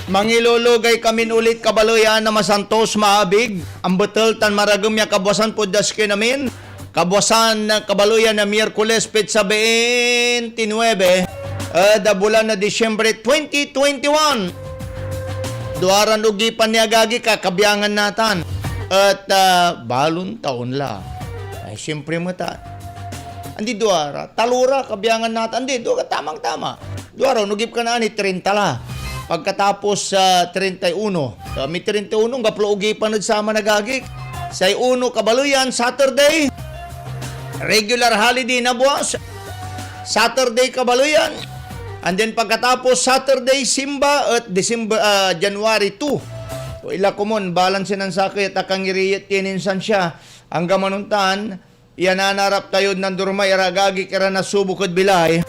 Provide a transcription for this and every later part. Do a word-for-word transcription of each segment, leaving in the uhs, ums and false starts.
Mangilologay kamin ulit, kabaleyan, na masantos, maabig, ambetel, tan maragem ya kabwasan pod dasken amin. Kabwasan na kabaleyan na Miyerkules, petsa veintinuebe, eh, da bulan na Disyembre twenty twenty-one. Duaran ogipan ni agagi, kakabiangan natan. Et, ah, balon taon la. Ay, siyempre met a. Andi duara, talora, kabiangan natan. Andi, dua, tamang-tama. Duara, onogip ka na ni trinta la. Pagkatapos, ah, treinta y uno. Ah, may treinta y uno, anggapo la ogipan ed saman, agagik. Say uno, kabaleyan, Saturday. Regular holiday na buas. Saturday, kabaleyan. And then pagkatapos Saturday, simba, et December, ah, January two. O ila komon, balanse nan sakey et akangiriyet ya ininsan siya. Angga manontan, ya nanarap tayod nandurumay ira agagik ira nasubok ed bilay.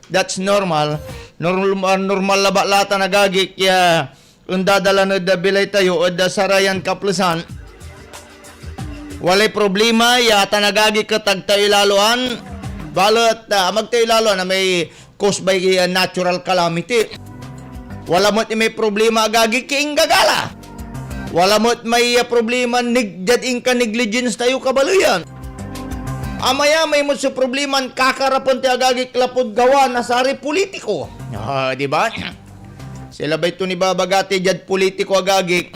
That's normal. Norm-, ah, normal labat la tan agagik ya ondadalan ed bilay tayo ed sarayan kaplesan. Walay problema ya atan agagik et ag tayo ilaloan. Balet, ah, amag tayo ilaloan a may caused by, ah, natural calamity. Wala met may problema agagik ya inggagala. Wala met may, ah, problema nig-, diad inka-negligence tayo, kabaleyan. Amayamay met so probleman kakarapen tayo agagik lapud gawa na saray politiko. Ah, di ba? Sila bay ton ibabaga ti diad politiko, agagik.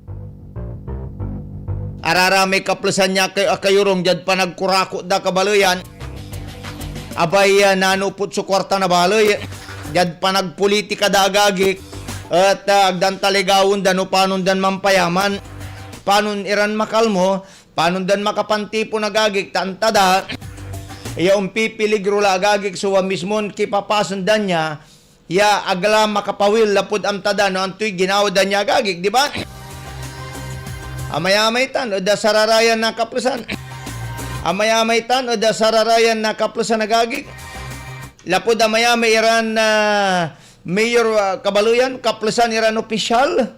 Araramay kaplesan ya kay akayorong diad panagkurakot da, kabaleyan. Abay, ah, nanupot so kuarta na baley diad panagpolitika da, agagik. Et, ah, ag dan taligawen da no panon dan mampayaman, panon iran makalmo, panon dan makapantipon, agagik, ta anta da ya ompipiligro la, agagik, so wa mismon kipapasen da nia, ya ag la makapawil lapud amta da no antoy ginawa da nia, agagik, di ba? Amayamay tan ed sararayan na kaplesan. Amayamay tan ed sararayan na kaplesan, agagik. Lapud amayamay iran, ah, mayor, ah, kabaleyan, kaplesan iran opisyal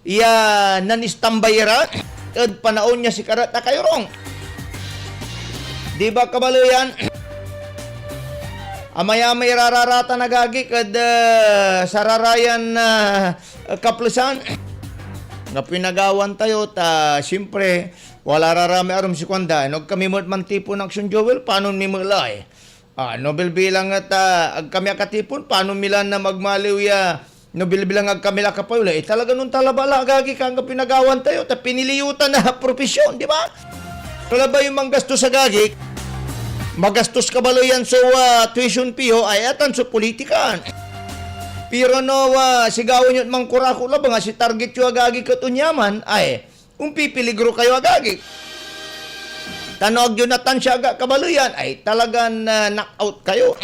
ya nanistambay ira ed panaon ya sikara et akayorong. Di ba, kabaleyan? Amayamay irararatan, agagik, ed, ah, sararayan, ah, kaplesan. Anggapoy nagawan tayo, ta, siyempre, wala ra ra may arum si kuanda. No ag kami met mantipon, Action Joel, panon mi met la, eh? Ah, no bilbilang et, ah, ag kami akatipon, panon mi lan magmaliw ya no bilbilang ag kami la akapawil? Eh, talaga non talaba la, agagik, anggapoy nagawan tayo, ta pinili yo tan a profesyon, di ba? No labay yo manggastos, agagik, magastos, kabaleyan, so, ah, tuition fee yo, ay atan so politika. Pero no, ah, sigawa yo et mangkurakot labat, si target yo, agagik, et onyaman, ay, ompipiligro kayo, agagik. Ta no ag yo natan siya aga kabaleyan, ay talagan, ah, knock out kayo.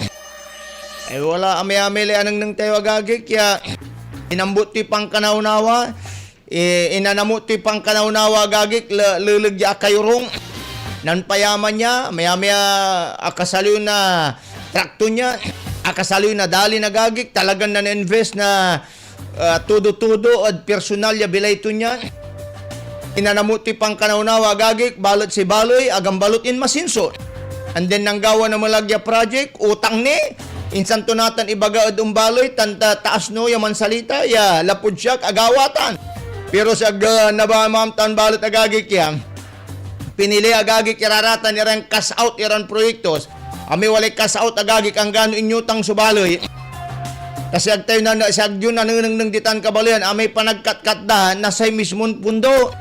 Ay wala, amayamay lay anengneng tayo, agagik, ya inambut toy pankanawnawa, eh, inanamot toy pankanawnawa, agagik, le-, leleg ya akayorong. Nanpayaman ya, amayamay a, akasaliw na trakto nia, akasaliw na dalin, agagik, talagan nan-invest na ah, todo-todo ed personal ya bilay to nia. Inanamot toy pankanawnawa, agagik, balet say baley, ag ambalot inmasinso. And then, nanggawa na melag ya project, utang ni, insan to natan ibaga ed ombaley, tan ta-, taas no ya mansalita, ya lapud siak, agawa tan. Pero si ag, ah, nabamam tan balet, agagik, ya. Pinili, agagik, iraratan iran cash out iran proyektos. Amay walay cash out, agagik, anggano inyutang so baley. Kasi ag tayo na, si ag yo nanenengneng ditan kabaleyan, amay panagkatkat da na say mismon pondo.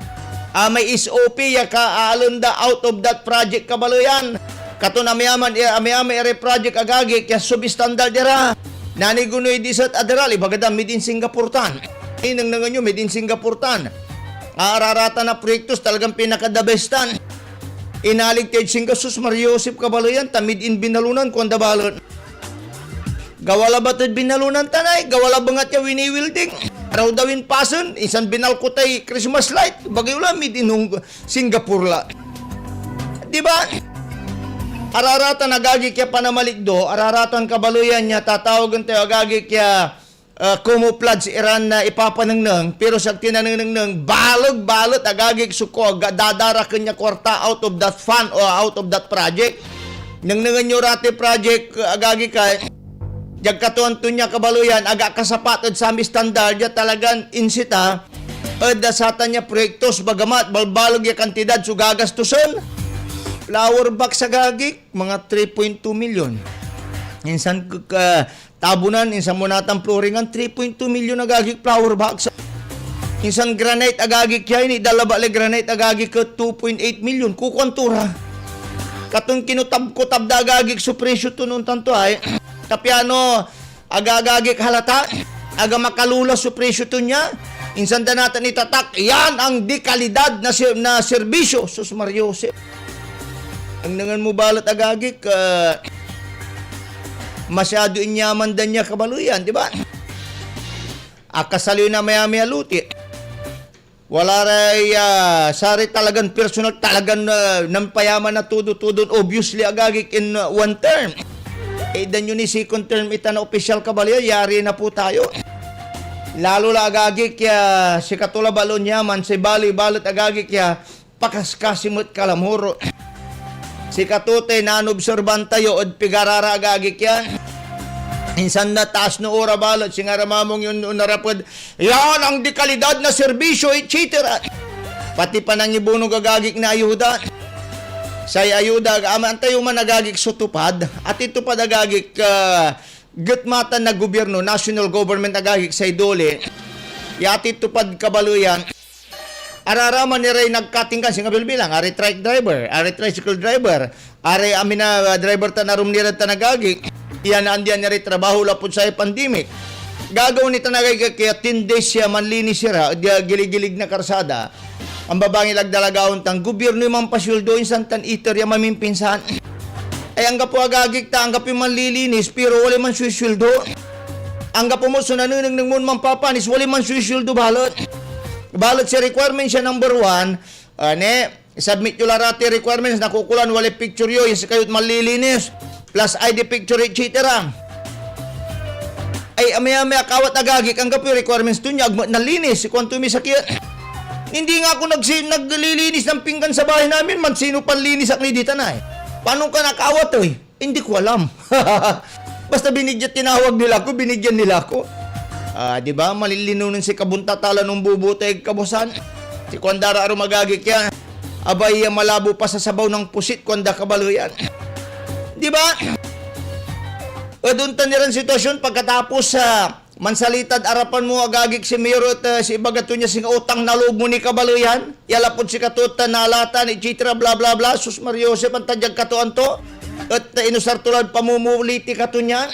Amay S O P ya kaalen da out of that project kabaleyan. Katon amayamay, amayamay iray project, agagik, ya substandard ira. Nanigonoy diset a deral, ibaga da, made in Singapore tan. Inengnengen yo, made in Singapore tan. Araratan a proyektos, talagan pinaka-the best tan. Inalig tayo'd singga, sus, Maria Joseph, kabaleyan, ta made in Binalunan, kuanda balet. Gawa labat ed Binalunan tan ay, gawa la bengat ya wini-welding. Araw da win pasen, insan binalkot tay Christmas light. Bagay la, made in Hong-, Singapore la. Di ba? Araratan, agagik, ya panamalikdo, araratan kabaleyan ya tatawagen tayo, agagik, ya ah, camouflage iran, ah, ipapanengneng, pero si ag ti nanenengneng, baleg balet, agagik, so ko-, ga-, dadaraken ya kuarta out of that fund o out of that project. Nengnengen yo ra ti project, ah, agagik, ay, Diag katuan to nia kabaleyan, ag akasapat ed samay standard ya talagan insita ed satan ya proyektos, bagamat balbaleg ya kantidad so gagastusen. Flower box, agagik, mga three point two million. Insan k-, k-, tabunan, insan mo natan floringan, three point two million, agagik, flower box. Insan granite, agagik, ya ini, dalaba lay granite, agagik, ket two point eight million. Kukuan to ra. Katon kinutab-kutab da, agagik, so presyo to no ontan to ay. Ta piano, agagagik, halata, aga makalula so presyo to nia. Insan da natan itatak, yan ang dekalidad na ser-, na serbisyo. Sus, Mario Jose. Ang nangan mo balet, agagik, ah, masyado inyaman da nia kabaleyan, di ba? Akasaliw na mayamay a luti. Wala ray, ah, saray talagan personal, talagan, ah, nampayaman na todo-todo, obviously, agagik, in, ah, one term. Eh, dan yun ni second term ita na opisyal, kabaleyan, yari na po tayo. Lalo la, agagik, ya sikato la balon yaman, say baloy balet, agagik, ya pakaskasi met kalamoro. Sikato tay nanobserban tayo ed pigarara, agagik, ya. Insan na taas no ora balet, singa ra mamong yon onarap ed yan ang dekalidad na serbisyo, et cetera. Pati panangibunog, agagik, na ayuda. Say ayuda, ag-, ama, antayo man, agagik, so tupad. Ati tupad, agagik, ah, getmatan na gobyerno, national government, agagik, say dole. Ya ati tupad kabaleyan. Araraman iray nagkatingkan, singa bilbilang, aray trike driver, aray tricycle driver, aray amin a, ah, driver tan arum ni ra tan, agagik, ya naandian iray trabaho lapud say pandemic. Gagawa ni tan, agagik, ya ten days ya manlinis ira, dia giligilig na karsada. Ambabangil ag da la gawaen tan gobyernoy mampasweldo, insan tan iter ya mamimpinsan. Ay, anggapo, agagik, ta anggapoy manlilinis, pero walay mansuisweldo. Anggapo mo so nanenengneng mon mampapanis, walay mansuisweldo balet. Balet say requirements ya number one, ah, ne, submit yo la ra ti requirements, nakukulan, walay picture yo, ya sikayo't manlilinis, plus I D picture, et cetera. Ay, amay-amay a kawat, agagik, anggapoy requirements to nia, ag met nanlinis, kuanto mi sakit. Hindi nga ako nagsi-, naglilinis ng pinggan sa bahay namin, mansino panlinis ak ni ditan ay. Paano ka nakawat, oy? Hindi ko alam. Basta binigyan, tinawag nila ako, binigyan nila ako. Ah, di ba? Malilinonen si kabunta tala nung bubuta ed kabuasan. Si kuan da ra arum, agagik, ya. Abay, ya malabo pa sa sabaw ng pusit, kuan da kabaleyan. Di ba? Ed ontan iran sitwasyon, pagkatapos, ah, mansalitad arapan mo, agagik, si Mayor et, ah, si ibaga to nia singa utang na loob mo ni kabaleyan, ya lapud sikato et, ah, naalatan, et cetera, bla, bla, bla, sus, Mario Joseph, anta diag katoan to, et, ah, inusar to lad pamumulitika to nia.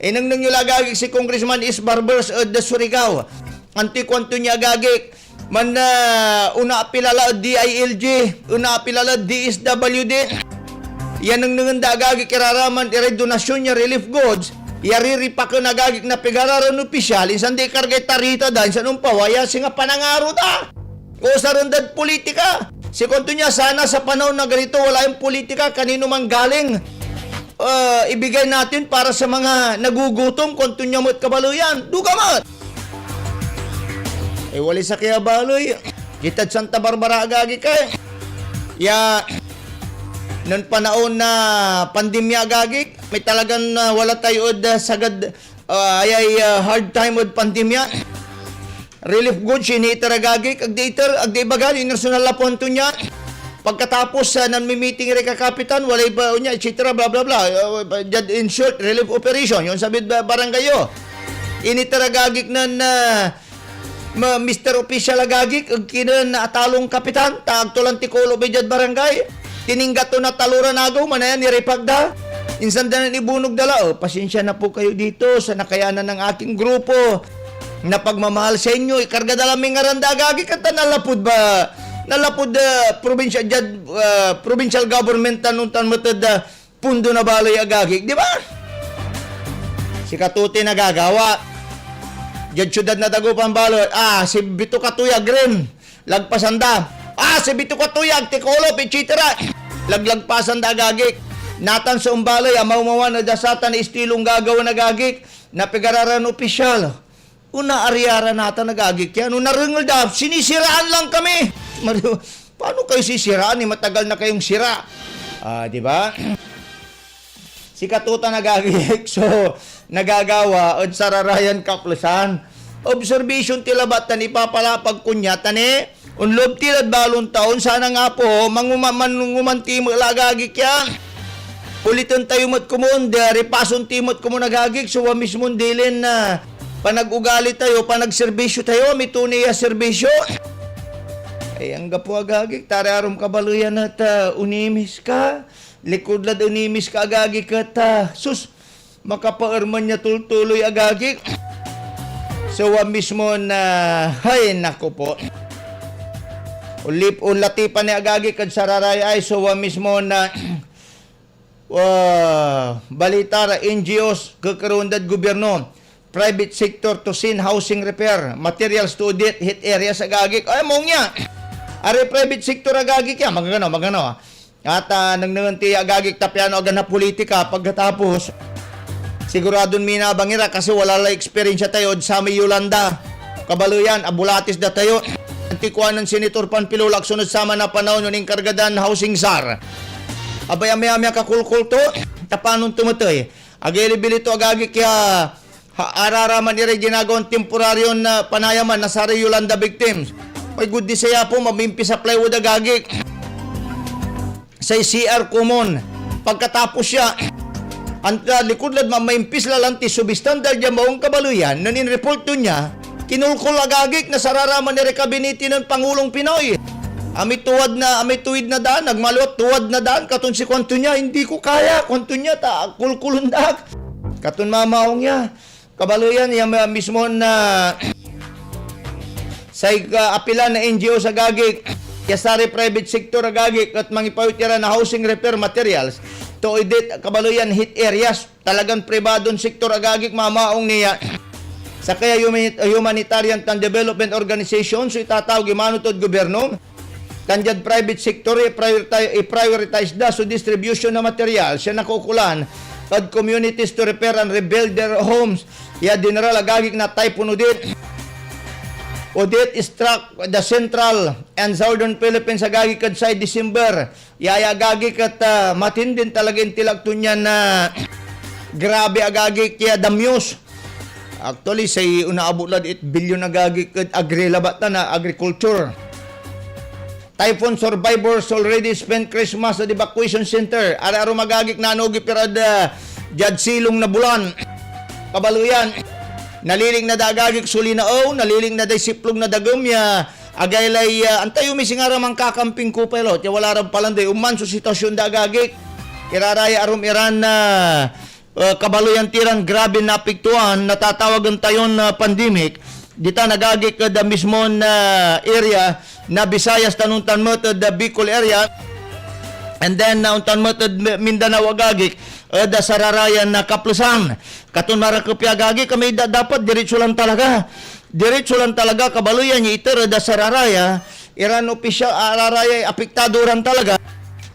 Inengneng yo la, agagik, si Congressman Is Barbers ed Surigao. Antoy kuanto nia, agagik? Man, ah, onaapila la ed D I L G, onaapila la ed D S W D. Ya nengnengen da, agagik, iraraman iray donasyon ya relief goods ya riripaken, agagik, na pigararan opisyal, insan da ikargay tarita da, insan ompawaya singa panangaro da. Usaren dad politika. Si kuanto nia, sana sa panahon na ganito, wala yung politika, kanino man galing. Ah, ibigay natin para sa mga nagugutom, kuanto nia met kabaleyan. Duga met! Eh, walay sakey a baloy. Diad Santa Barbara, agagik, eh. Ya, nen panaon na pandemya, agagik, may talagan, ah, wala tayo ed, ah, sagad, ah, ayay, ah, hard time ed pandemya. Relief goods, iniiter, agagik, ag di iter, ag di ibaga, inerso na lapuan to nia. Pagkatapos, ah, nanmimiting iray kakapitan, walay ba, onya, et cetera, bla, bla, bla. Ah, diad, in short, relief operation, yung sabi ba, barangay yo. Initer, agagik, nen, ah, ma-, Mister Official, agagik, ag kinen atalong kapitan, ta ag to lan tikolo bay diad barangay. Tiningga to na taloran agew, manayan iripag da. Insan da nen ibunog da la, "Oh, pasensya na po kayo dito sa nakayanan ng aking grupo na pagmamahal sa inyo." Ikarga da la may ngaran da, agagik, et nanlapud ba, nanlapud, ah, probinsya, diad, ah, provincial government tan ontan met ed, ah, pundo na baley, agagik, di ba? Sikato ti nagagawa. Diad siudad na Dagupan balet, ah, si Bito Katuyag rin. Lagpasan da. Ah, si Bito Katuyag, Tikolop, et cetera. Laglagpasan da, agagik. Natan so ombaley a mawmawan ed satan ya istilon gagawaen, agagik, na pigararan opisyal. Onaariara natan, agagik, yan. O narengel da, "Sinisiraan lang kami." Mario, paano kayo sisiraan, eh? Matagal na kayong sira. Ah, di ba? Sikato tan agagik so nagagawa ed sararayan kaplesan. Obserbasyon ti labat tan ipapalapag ko nia, ta ni onloob ti lad balon taon, sana nga po, manguma-, manguman ti met la agagik ya. Uliten tayo met komon, di, ripason ti met komon agagik so wamismon dilin na panag-ugali tayo, panagserbisyo tayo, mituni ya serbisyo. Ay, anggapo agagik, tari arum kabaleyan et, ah, onimis ka. Likud lad onimis ka agagik et, ah, sus, makapaermen ya tultuloy agagik. So, wamismon, hay, naku po. Ulip-, onlatipan ni agagik ed sararaya ay, so, wamismon, ah, balita ra, N G Os kekerewen dad gobyerno, private sector to send housing repair materials to audit hit areas agagik. Ay, maong ya. Ari private sector agagik ya, magano, magano. At, ah, nengnengen ti agagik ta piano agana politika pagkatapos. Siguradon minabang ira kasi wala lay eksperyensya tayo ed samay Yolanda. Kabaleyan, abulatis da tayo. Anti kuanen Senator Panfilo Lacson ed saman a panaon yon inkarga dan housing czar. Abay, amay-amay a kakolkol to, ta panon tumetey. Agilibili to agagik ya ha, araraman iray ginagawan temporaryon, ah, panayaman na saray Yolanda victims. May good di saya po, mamimpis a plywood agagik. Say C R komon. Pagkatapos ya, anta likud lad mamaimpis la lanti subistandar dia maong kabaleyan, nen inreport to nia, kinulkol agagik na sararaman iray kabinete nen Pangulong Pinoy. Amay tuwad na, amay tuwid na daan, nagmaliwat tuwad na daan, katon si kuanto nia, "Hindi ko kaya," kuanto nia, ta kulkulen da ak. Katon mamaong ya. Kabaleyan ya ma-, mismon, ah, say, ah, apilan na N G Os agagik, ya saray private sector agagik, et mangipawit ira na housing repair materials to audit, kabaleyan hit areas. Talagan pribadon sektor agagik mamaong nia. Sakey a humani-, humanitarian tan development organization so itatawag imano tod gobyerno. Tan diad private sector, i-prioritize, i-prioritize da so distribution na material ya nakaukolan ed communities to repair and rebuild their homes ya dineral agagik na Typhoon Odette. Odette struck the central and southern Philippines agagik ed say December. Ya, ya agagik et, ah, matindin talaga intilak to nian na grabe agagik ya damyos. Actually, say onaabot lad eight billion agagik ed agri labat na, na agriculture. Typhoon survivors already spent Christmas at evacuation center. Ara arum agagik nanogip ira da, diad silong na bulan. Kabaleyan, nalilikna da agagik so linaew, nalilikna day siplog na dagem ya agaylay, ah, antayo mi singa ra mankakamping ko pa ilo, ya wala ran palanday. Oman so sitwasyon da agagik. Iraraya arum iran, ah, ah, kabaleyan ti ran grabe naapektuan, natatawagen tayon, ah, pandemic, ditan agagik ed, ah, mismon, ah, area na Visayas tan ontan met ed, ah, Bicol area, and then, ah, ontan met ed Mi-, Mindanao agagik, ed, ah, sararayan na kaplesan. Katon marakep ya agagik, amay da-, dapat diretso lan talaga. Diretso lan talaga, kabaleyan ya iter ed, ah, sararaya, iran opisyal, ah, sararayay apektado ran talaga.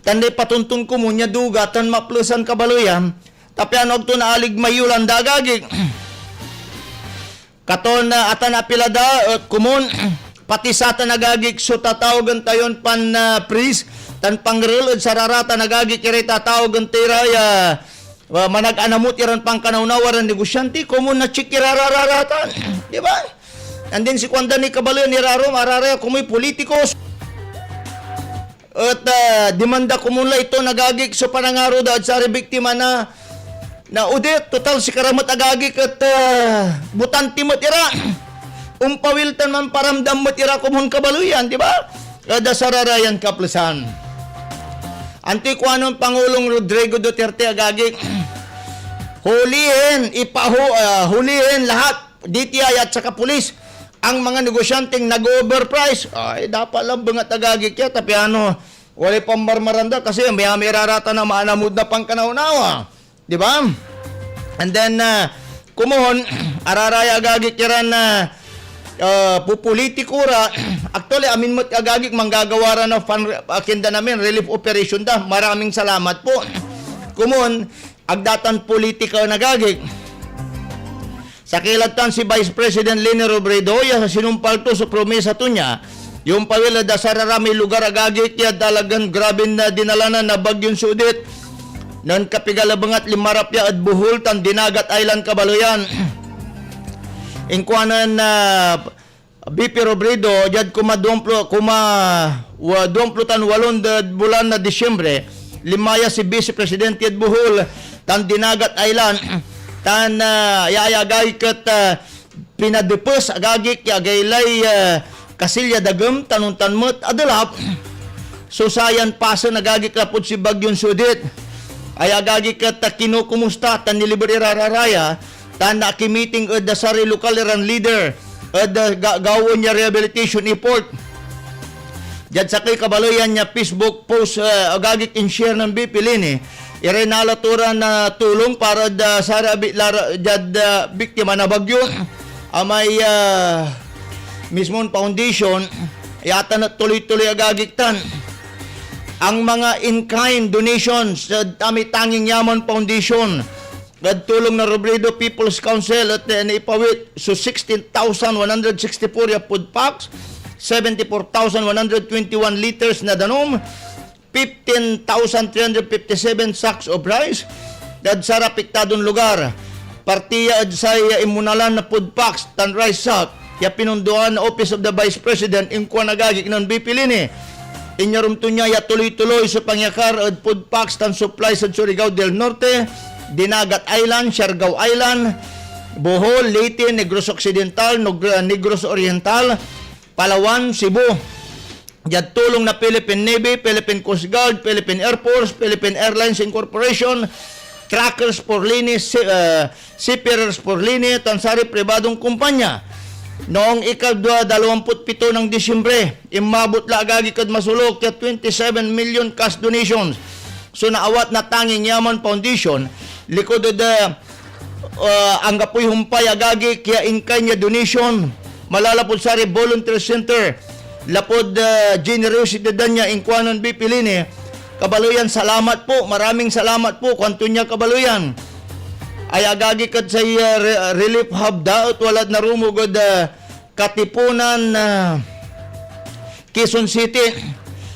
Tan day patontun komon ya duga tan maplesan kabaleyan. Ta piano agto naaligmay Yolanda agagik. Katon, ah, atan apila da, eh, komon, pati satan agagik so tatawagen tayon pan, ah, freeze tan pangerel ed sararatan agagik iray tatawagen ta ira ya, ah, manag-anamot iran pankanawnawa ran negosyante, komon na check ira raratan. Di ba? And then si kuanda ni kabaleyan irarom, araraya komoy politikos. Et, ah, demanda komon la ito, agagik, so panangaro da ed saray biktima na, na Odette. Total, sikara met agagik et, ah, botante met ira. Ompawil tan mamparamdam met ira komon kabaleyan, di ba? Ed sararayan kaplesan. Antoy kuanon Pangulong Rodrigo Duterte, agagik? Hulihin, ipahu-, ah, hulihin lahat. D T I at saka pulis, ang mga negosyanteng nag-overprice. Ay, dapat lang bengat agagik ya, ta piano walay pammarmaranda kasi may-, may iraratan na maanamod na pankanawnawa. Di ba? And then, ah, komon, araraya agagik iran, ah, ah, pupolitiko ra. Actually, amin met agagik manggagawa ra na fund, akin da namin, relief operation da. Maraming salamat po. Komon, agdatan politika na agagik. Sakey lad tan si Vice President Leni Robredo ya sinumpal to so promisa to nia, ya ompawil ed saramay lugar agagik ya talagan grabin, ah, dinalanan na Bagyon Odette. Nen kapiga labengat linma ra pia ed Bohol tan Dinagat Island, kabaleyan. Inkuanen, ah, V P Robredo, diad koma duamplo, koma, wa-, duamplo tan walon de-, bulan na Disyembre, linma ya si Vice Presidente ed Bohol tan Dinagat Island, tan, ah, ya, ya agagik et, ah, pinadepes, agagik, ya agaylay, ah, kasilya dagem, tan ontan met a delap so sayan pasen, agagik, lapud si Bagyon Sudit. Ay agagik et, ah, kinokumusta tan niliber ira ra raya, tan nakimiting ed, ah, saray lokal iran leader ed, ah, ga-, gawaen ya rehabilitation effort. Diad sakey, kabaleyan, ya Facebook post, ah, agagik, inshare nen V P Leni iray nala to ran, ah, tulong para ed, ah, saray abitla ra-, diad, ah, biktima na bagyo. Amay, ah, mismon foundation, ya atan et tuloy-tuloy, agagik, tan ang mga in-kind donations ed Amay Tanging Yaman Foundation, ed tulong na Robredo People's Council et, eh, naipawit so sixteen thousand one hundred sixty-four ya food packs, seventy-four thousand one hundred twenty-one liters na danum, fifteen thousand three hundred fifty-seven sacks of rice ed saray apektadon lugar. Parti ya ed say inmunalan na food packs tan rice sack ya pinondoan na Office of the Vice President, inkuan, agagik, nen V P Leni. Inyarum to nia ya tuloy-tuloy so pangyakar ed food packs tan supplies ed Surigao del Norte, Dinagat Island, Siargao Island, Bohol, Leyte, Negros Occidental, Neg-, Negros Oriental, Palawan, Cebu. Diad tulong na Philippine Navy, Philippine Coast Guard, Philippine Air Force, Philippine Airlines Incorporation, Truckers for Leni, si-, ah, Seafarers for Leni, tan saray pribadong kumpanya. Noong ikadwa dalawamput pito ng Disyembre, inmabot la, agagik, ed masolok ya twenty-seven million cash donations so naawat na Tanging Yaman Foundation, likud ed, ah, ah, anggapoy humpay, agagik, ya in-kind ya donation, malalapud saray volunteer center, lapud, ah, generosity da nia, inkuanen V P Leni, kabaleyan, "Salamat po, maraming salamat po," kuanto nia, kabaleyan. Ay agagik, ed say, ah, re-, relief hub da et walad narumog ed, ah, Katipunan, ah, Quezon City.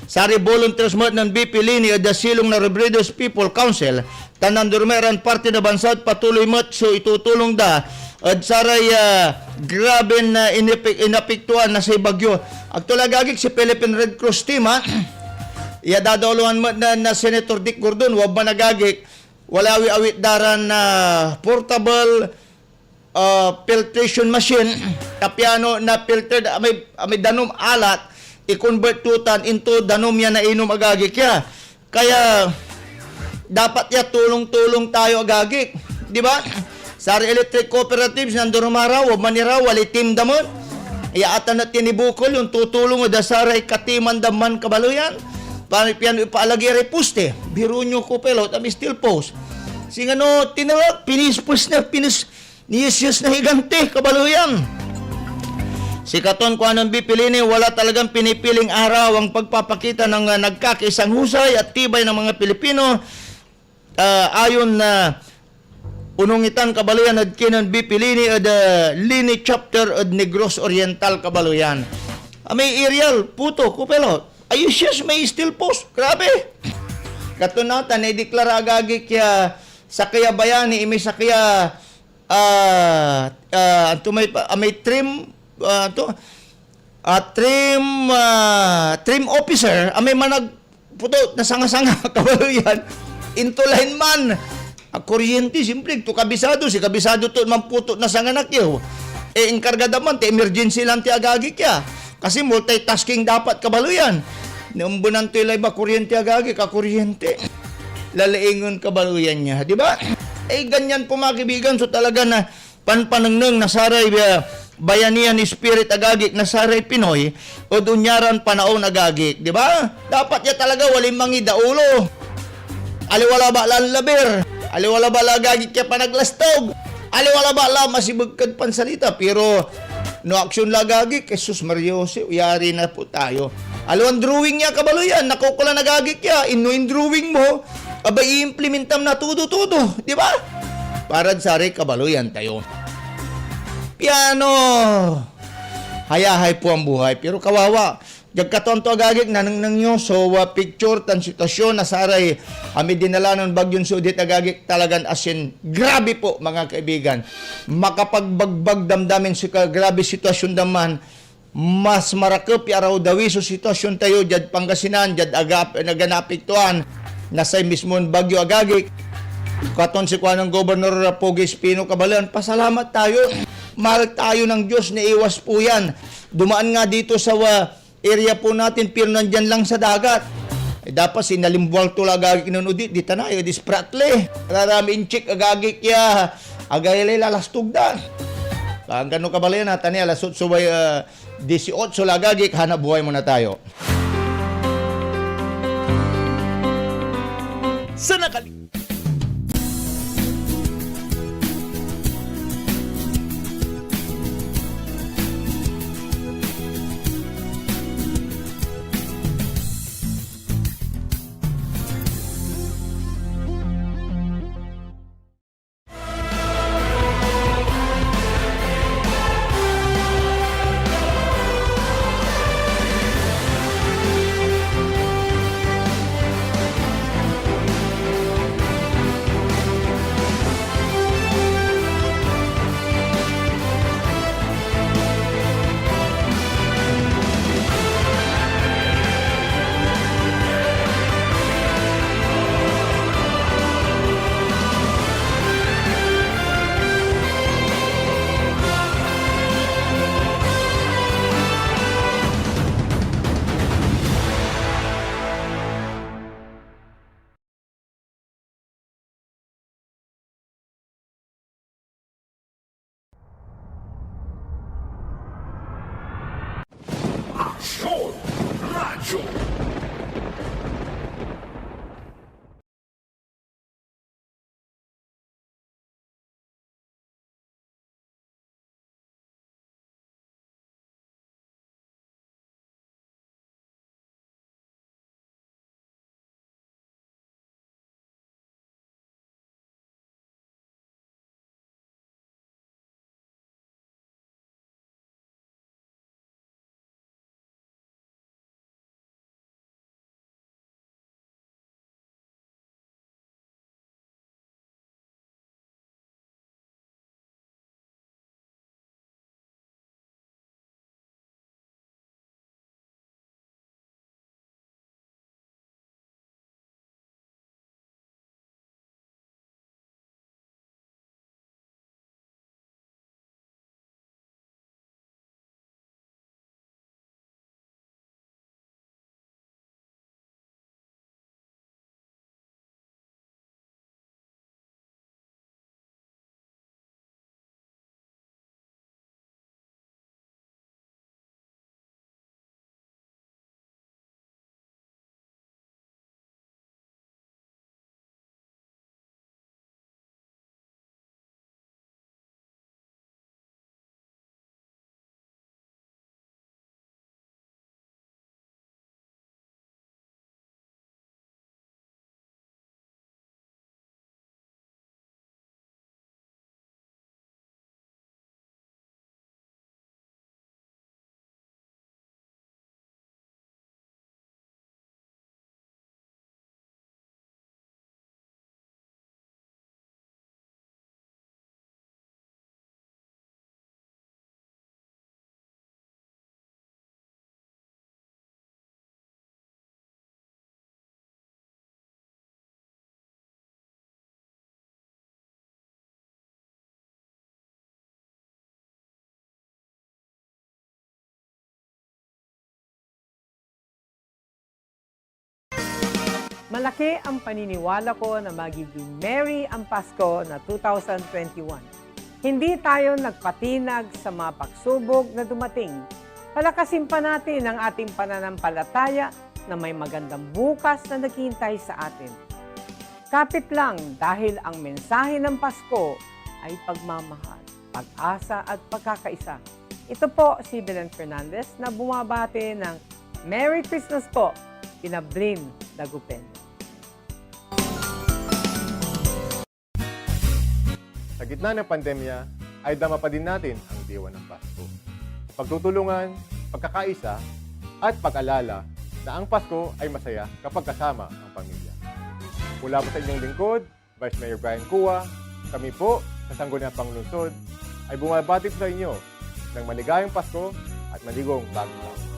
Saray volunteers met nen V P Leni ed asilong na Robredo's People Council, tan nanduruma iran parti na bansa et patuloy met so itutulong da ed saray, ah, graben, ah, inepek-, inapektuan na say bagyo. Agto la, agagik, si Philippine Red Cross Team, ah, ya dadauluan met na, na Senator Dick Gordon, wabman, agagik, wala awi-awit da ran, ah, portable, ah, filtration machine, ta piano na-filtered, amay, amay danum alat, i-convert to tan into danum ya nainom, agagik, ya. Kaya, dapat ya tulong-tulong tayo, agagik. Di ba? Saray electric cooperatives, nanduruma ra, wabman ira, walay team da met. Ya atan et tinibukel yon tutulong ed saray katiman da man, kabaleyan. Pa-, piano ipaalagey ray poste. Biro nyo, kopilot, amay steel post. Singano, tinelek, pinispes na, pinis-, Ni Jesus na Higante, kabaleyan. Sikaton kuanen V P Leni, wala talagang pinipiling araw ang pagpapakita ng, ah, nagkakaisang husay at tibay ng mga Pilipino. Ah, ayon na unong itan, kabaleyan, ed kinen V P Leni ed, ah, Leni Chapter ed Negros Oriental, kabaleyan. Ah, may aerial photo, kopilot. Ay, Jesus, may steel post. Grabe. Kato natan, naideklara, agagik, ya sakey a bayani, imay sakey a ah, ah, anto may pa-, ah, may trim, ah, anto? Ah, trim, ah, trim officer, ah, may managputo na sanga-sanga, kabaleyan. Into lineman. Ah, kuryente, siyempre, to kabisado, si kabisado to manputo na sanga na kiew. Eh, inkarga da man, ti emergency lan ti agagik ya. Kasi multitasking dapat, kabaleyan. Naembenan toy live a kuryente, agagik, a kuryente. Lalaingen, kabaleyan, ya, di ba? Eh, ganyan po, mga kaibigan, so talaga na panpanengneng na saray, ah, bayanihan spirit, agagik, na saray Pinoy ed onyaran panaon, agagik, di ba? Dapat ya talaga walay mangidaulo. Aliwa labat lan laber. Aliwa labat la, agagik, ya panaglastog. Aliwa labat la masibeg kad pansalita, pero no action la, agagik, Jesus Maria Jose, yari na po tayo. Aliwan drawing ya, kabaleyan, nakaukolan, agagik, ya. Inno indrawing mo, abay, iimplementam na todo-todo, di ba? Parad saray kabaleyan tayo. Piano, hayahay po ang buhay, pero kawawa, Diad katawan to, agagik, nanengneng yo so, ah, picture tan sitwasyon na saray, ah, dinala nen Bagyon Odette, agagik, talagan as in grabe po, mga kaibigan. Makapagbagbag damdamin so ka-, grabe sitwasyon da man, mas marakep ya arawdawi so sitwasyon tayo diad Pangasinan, diad agap-, nagan naapektuhan na say mismon bagyo, agagik. Katon si kuanen Gobernador Pogi Espino Cabaleon, pasalamat tayo. Mahal tayo ng Diyos, naiwas po yan. Dumaan nga dito sa, ah, area po natin, pero nandyan lang sa dagat. Eh, dapat sinalimbual to la, agagik, nen Odette, di ta nayo, di spratle. Rarami inchik, agagik, ya. Agay lay lalastog da. Anggano ka bala yan, atan ya, alas otso, ah, dieciocho la, agagik, hanap buhay muna tayo. Sa nakali- Aksyon Radyo. Malaki ang paniniwala ko na magiging merry ang Pasko na two thousand twenty-one. Hindi tayo nagpatinag sa mga pagsubok na dumating. Palakasin pa natin ang ating pananampalataya na may magandang bukas na naghihintay sa atin. Kapit lang, dahil ang mensahe ng Pasko ay pagmamahal, pag-asa at pagkakaisa. Ito po si Belen Fernandez na bumabati ng Merry Christmas po, kina Blin Dagupen. Sa gitna ng pandemya, ay dama pa din natin ang diwa ng Pasko. Pagtutulungan, pagkakaisa, at pag-alala na ang Pasko ay masaya kapag kasama ang pamilya. Mula po sa inyong lingkod, Vice Mayor Brian Cua, kami po sa Sangguniang Panlungsod ay bumabati po sa inyo ng maligayang Pasko at maligong Bagong Taon.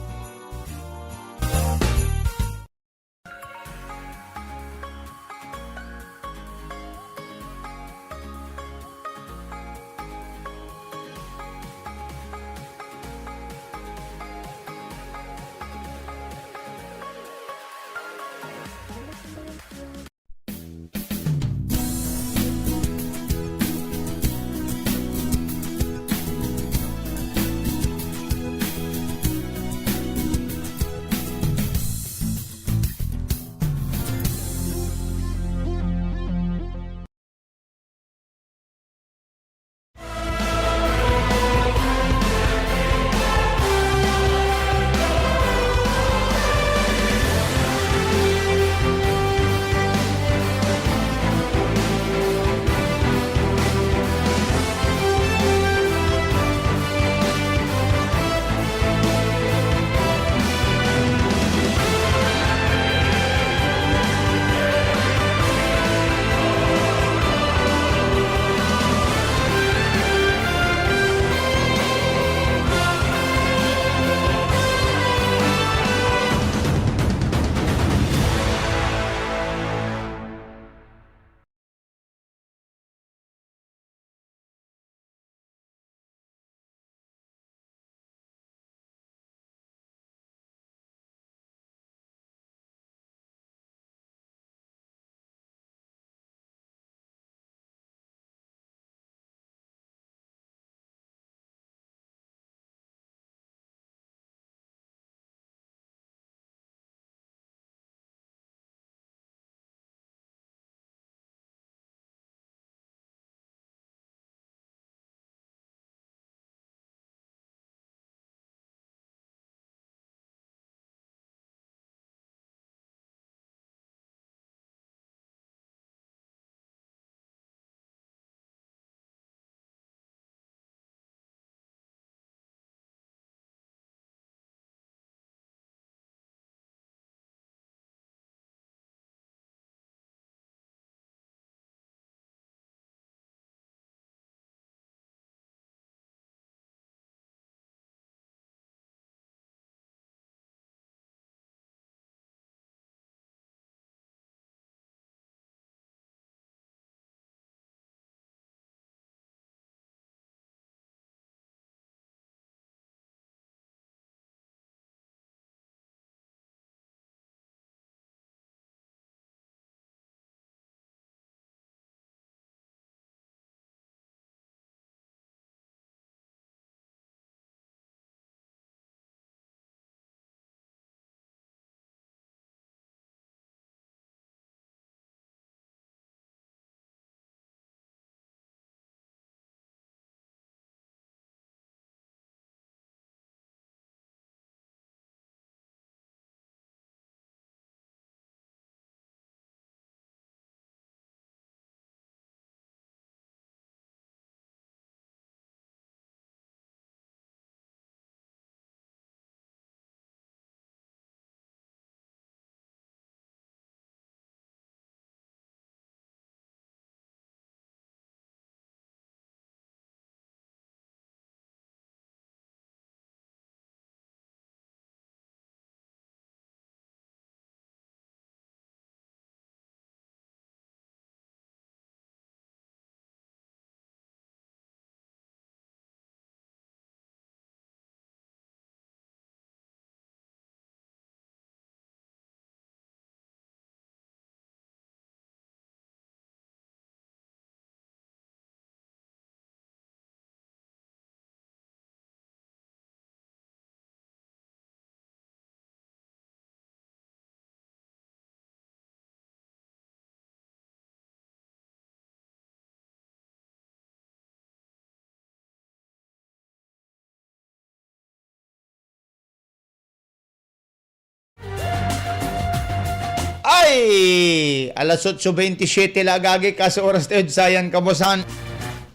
Ay! Alas otso bentisiete la, agagik, kasi oras tayod sayan kabuasan.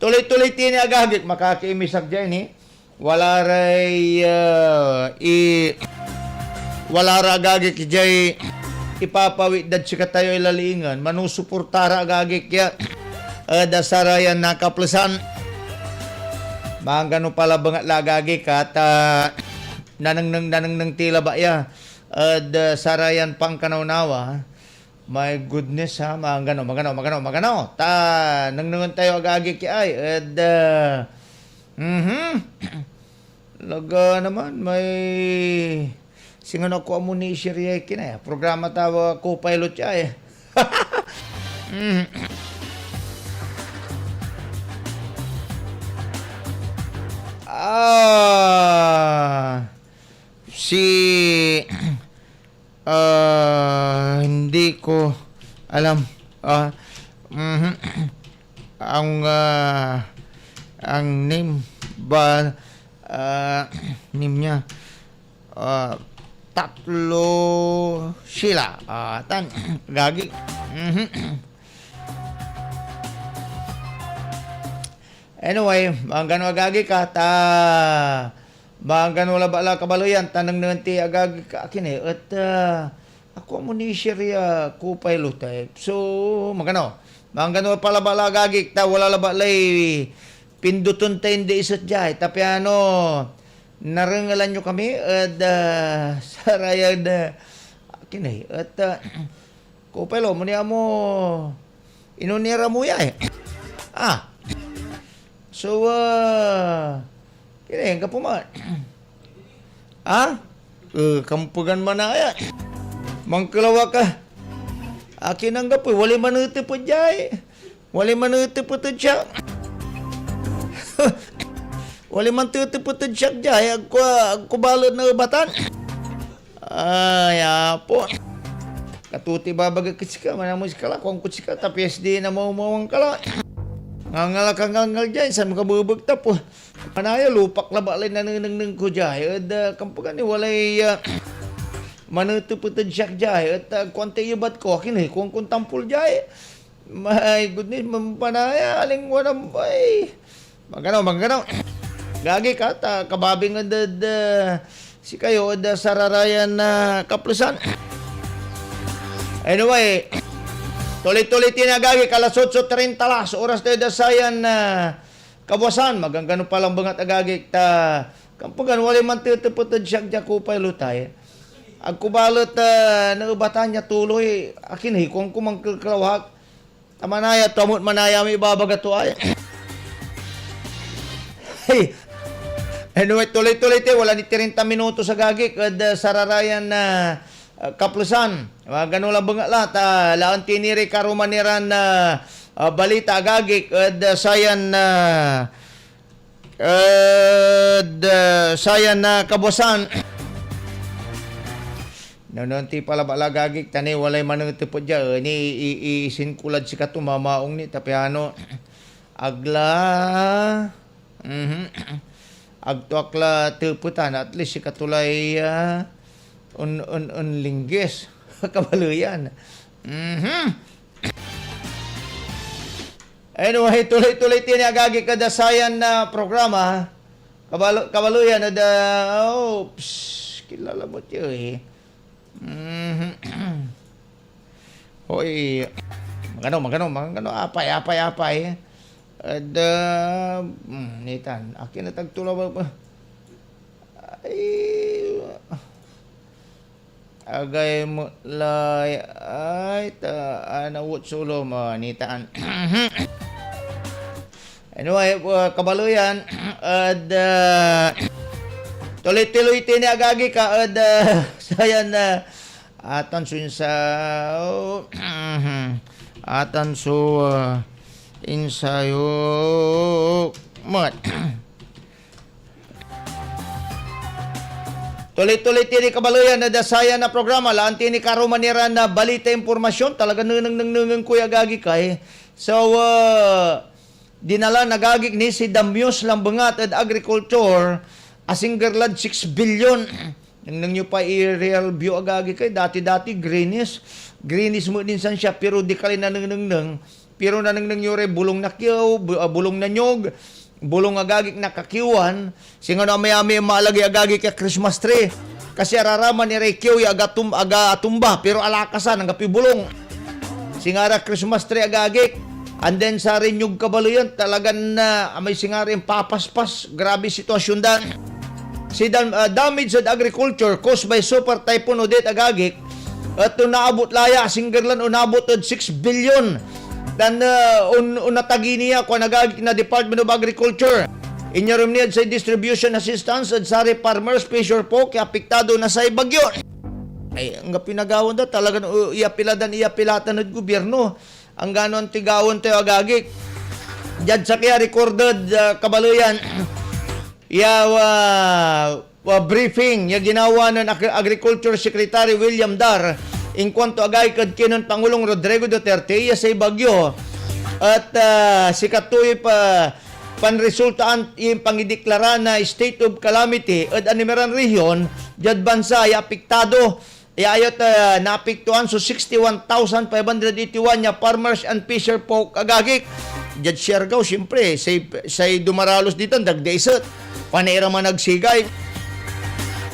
Tuloy-tuloy tini, agagik, makakaimis ak dia, eh. Wala ray, ah, i-, Wala ra agagik idiay ipapawit dad sikatayoy lalaingen. Manusuporta ra agagik ya ed sarayan nakaplesan. Manggano pala bengat la agagik at, ah, nanengneng, nanengneng ti labat ya ed, ah, sarayan pankanawnawa. My goodness, ha, magano, magano, magano, magano. Ta, nengnengen tayo agagik ya ay, ed, ah, mhm. Laga naman, may, singano ako amo ni Shirley kine, programa tawa ko pilot ya, eh. Mhm. Ah, si Ah, hindi ko alam. Ah, mhm. Ang, ah, ang name ba, ah, name niya, ah, Tatlo Sheila. Ah, tan, gagi. Mhm. Anyway, manggano agagi ka, ta manggano labat la kabaleyan, ta nengnengen ti agagi ka, akin eh, et, ah, ako amo ni Shirley ya co-pilot eh. So, magano, manggano pa labat la agagi, ta wala labat lay pindoten tayo indi iset dia, eh. Ta piano, narengelan yo kami, ed, ah, sarayan, ah, akin eh, et, ah, Kopelo, mo ni amo, inunira mo ya eh. Ah. So, ah, kini, anggapo man. Ah? Eh, kampegan man aya. Mangkelaw ka. Akin anggapo, walay manetepet dia eh. Walay manetepet ed siak. Walay mantetepet ed siak dia eh. Agko, agko balet naebatan. Ay, apo. Katuti babagak ed sika, manamo sika la, kuanko ed sika, ta P S D na mawmawang ka la. Ngangal ka ngangal dia, insan mo ka bebekta po. Manaya, lupak labat lay nanenengneng ko dia, ed, ah, kampegan ni walay, ah, manetepet ed siak dia, et, ah, kuantay ebat ko, akin eh, kuankon tampol dia, eh. My goodness, mampanaya, alingwanan, ay. Magano, magano. Gagi ka, ta kababing ed, ed, ah, sikayo ed, ah, sararayan na kaplesan. Anyway, tuloy-tuloy ti ni agagi, alas otso treinta las, oras tayo da sayan, ah, kabuasan. Maganggano pa lang bengat agagi, ta kampegan walay mantetepet ed siak dia kopay lutay. Agko balet, ah, naebatan ya tuloy, akin eh, kuanko mankeklawak. Ta manaya to, amot manaya may ibabaga to ay. Hey. Anyway, tuloy-tuloy tayo. Wala ni treinta minutos agagik ed, uh, sararayan na, uh, kaplesan. Magano la bengat la, ta laan ti ni ray karuman iran, uh, uh, balita agagik ed, uh, sayan, uh, ed, uh, sayan na kabuasan. No, no, anti pala balagagik, ta ni walay manetepet dia, eh, ni i, i, isin ko lad sikato, mamaong ni, ta piano, agla, mhm, agto ak la tepetan, at least sikato lay, ah, un, un, unlinggis, kabaleyan. Mhm. Anyway, tuloy-tuloy ti ni agagik ed sayan na programa. Kabalo-, kabaloyan ed, ah, oops, kilala mo ti, eh. Mhm. Hoy, magano, magano, magano, apay, apay, apay. Ed, ah, hmm, nitan, akin et agto labat, ay, agay met lay, ay, ta, ah, nawot so ulo mo, nitaan. Anyway, uh, kabaleyan, ed, uh, tuloy-tuloy ti ni agagik ed, uh, sayan, uh, atan so insa-, oh, atan so, uh, insayo met. Tuloy-tuloy ti ni kabaleyan ed sayan na programa, laan ti ni karuman iran na balita, impormasyon, talaga nenengnengnengen koy agagik ay. So, uh, dinalan agagik ni si Damios Lambengat ed agriculture, asingger lad six billion. Nengneng yo pa i-real view agagik ay, dati-dati greenish. Greenish met insan sia, pero di ka lay nanengnengneng. Pero nanengneng yo ray bulong na kiew, bu-, ah, bulong na niyog, bulong agagik na kakiwan, singano amayamay maalagey agagik ya Christmas tree. Kasi araraman iray kiew ya aga tum-, aga atumba, pero alakasan, anggapoy bolong. Singa ra Christmas tree, agagik. And then, saray niyog kabaleyan, talagan, ah, amay singa ra impapaspas. Grabe sitwasyon da. Si dam-, ah, damage ed agriculture caused by Super Typhoon Odette, agagik, et onaabot la ya, asingger lan onabot ed six billion. Tan, ah, on-, onatagi ni ya, kuan, agagik, na Department of Agriculture. Inyarem ni ed say distribution assistance ed saray farmers, fisher folk ya apektado na say bagyo. Ay, anggapoy nagawa da, talagan, uh, iyapila dan iyapilatan ed gobyerno. Anggano antigawen tayo, agagik. Diad sakey a recorded, ah, kabaleyan, ya, ah, ah, briefing ya ginawa nen Agri-, Agriculture Secretary William Dar, inkuanto, agagik, ed kinen Pangulong Rodrigo Duterte ya say bagyo et, ah, sikatoy pa-, panresultaan ya impangideklara na state of calamity ed animeran rehiyon diad bansa ya apektado. Ya ayat, ah, naapektuan so sixty-one thousand five hundred eighty-one ya farmers and fisher folk, agagik. Diad Siargao, siyempre, say, say dumaralos ditan, dagdaiset. Panay ira managsigay.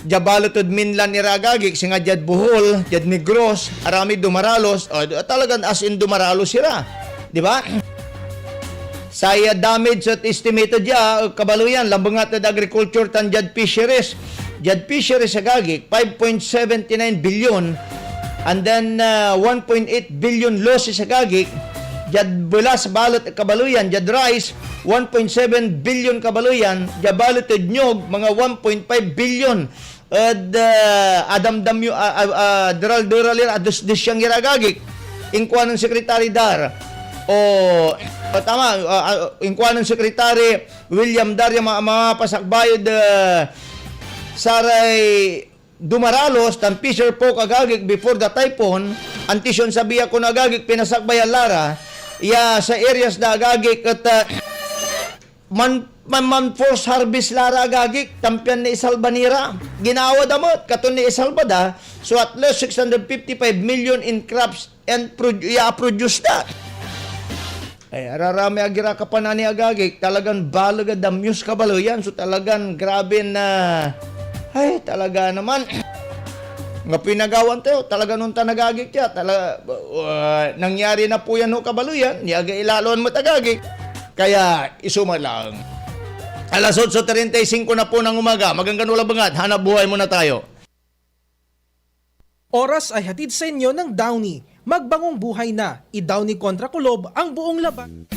Dia balet ed Minlan ira, agagik, singa diad Bohol, diad Negros, aramid dumaralos, ah, talagan as in dumaralos ira. Di ba? Say, ah, damage et estimated ya, ah, kabaleyan, labengat ed agriculture tan diad fisheries. Diad fisheries, agagik, five point seventy nine billion, and then, ah, one point eight billion losses, agagik. Diad belas balet, kabaleyan, diad rice, one point seven billion, kabaleyan, diad balet ed niyog, mga one point five billion. Ed, ah, adamdam yo, ah, ah, ah, deral-deral ira, adesdesyang ira, agagik. Inkuanen Secretary Dar, o, o, tama, ah, ah, inkuanen Secretary William Dar ya ma-, mamapasakbay ed, ah, saray dumaralos tan fisher folk, agagik, before the typhoon, antis yon sabi ya kono, agagik, pinasakbayan la ra ya sa areas da, agagik, et, ah, man-, man-, man-force harvest la ra, agagik, tan pian naisalba ni ra. Ginawa da met, katon naisalba da, so at least six hundred fifty-five million in crops and produ-, ya produce da. Ay, araramay ag ira kapanani, agagik, talagan baleg a damyos kabaleyan, so talagan grabe na, ay, talaga naman. Anggapoy nagawa tayo, talagan ontan, agagik, ya, tala-, uh, nangyari na po yan ho, kabaleyan, ya aga ilaloan met, agagik. Kaya, iso met lang. Alas otso treinta y cinco na po ng umaga. Magandang umaga, hanap buhay muna tayo. Oras ay hatid sa inyo ng Downy. Magbangong buhay na. I-Downy kontra kulob ang buong laban.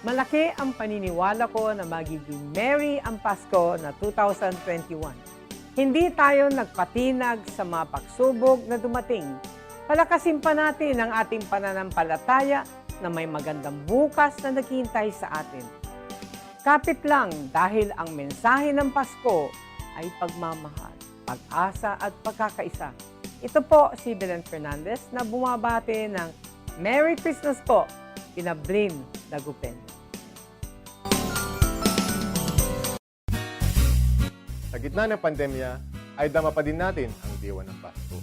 Malaki ang paniniwala ko na magiging merry ang Pasko na two thousand twenty-one. Hindi tayo nagpatinag sa mga pagsubok na dumating. Palakasin pa natin ang ating pananampalataya na may magandang bukas na naghihintay sa atin. Kapit lang, dahil ang mensahe ng Pasko ay pagmamahal, pag-asa at pagkakaisa. Ito po si Belen Fernandez na bumabati ng Merry Christmas po, kina Blin Dagupen. Sa gitna ng pandemya, ay dama pa din natin ang diwa ng Pasko.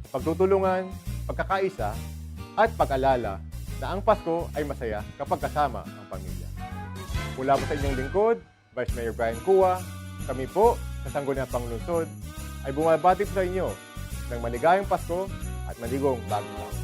Pagtutulungan, pagkakaisa, at pag-alala na ang Pasko ay masaya kapag kasama ang pamilya. Mula po sa inyong lingkod, Vice Mayor Brian Cua, kami po sa Sangguniang Panlungsod ay bumabati po sa inyo ng maligayang Pasko at maligong Bagong Taon.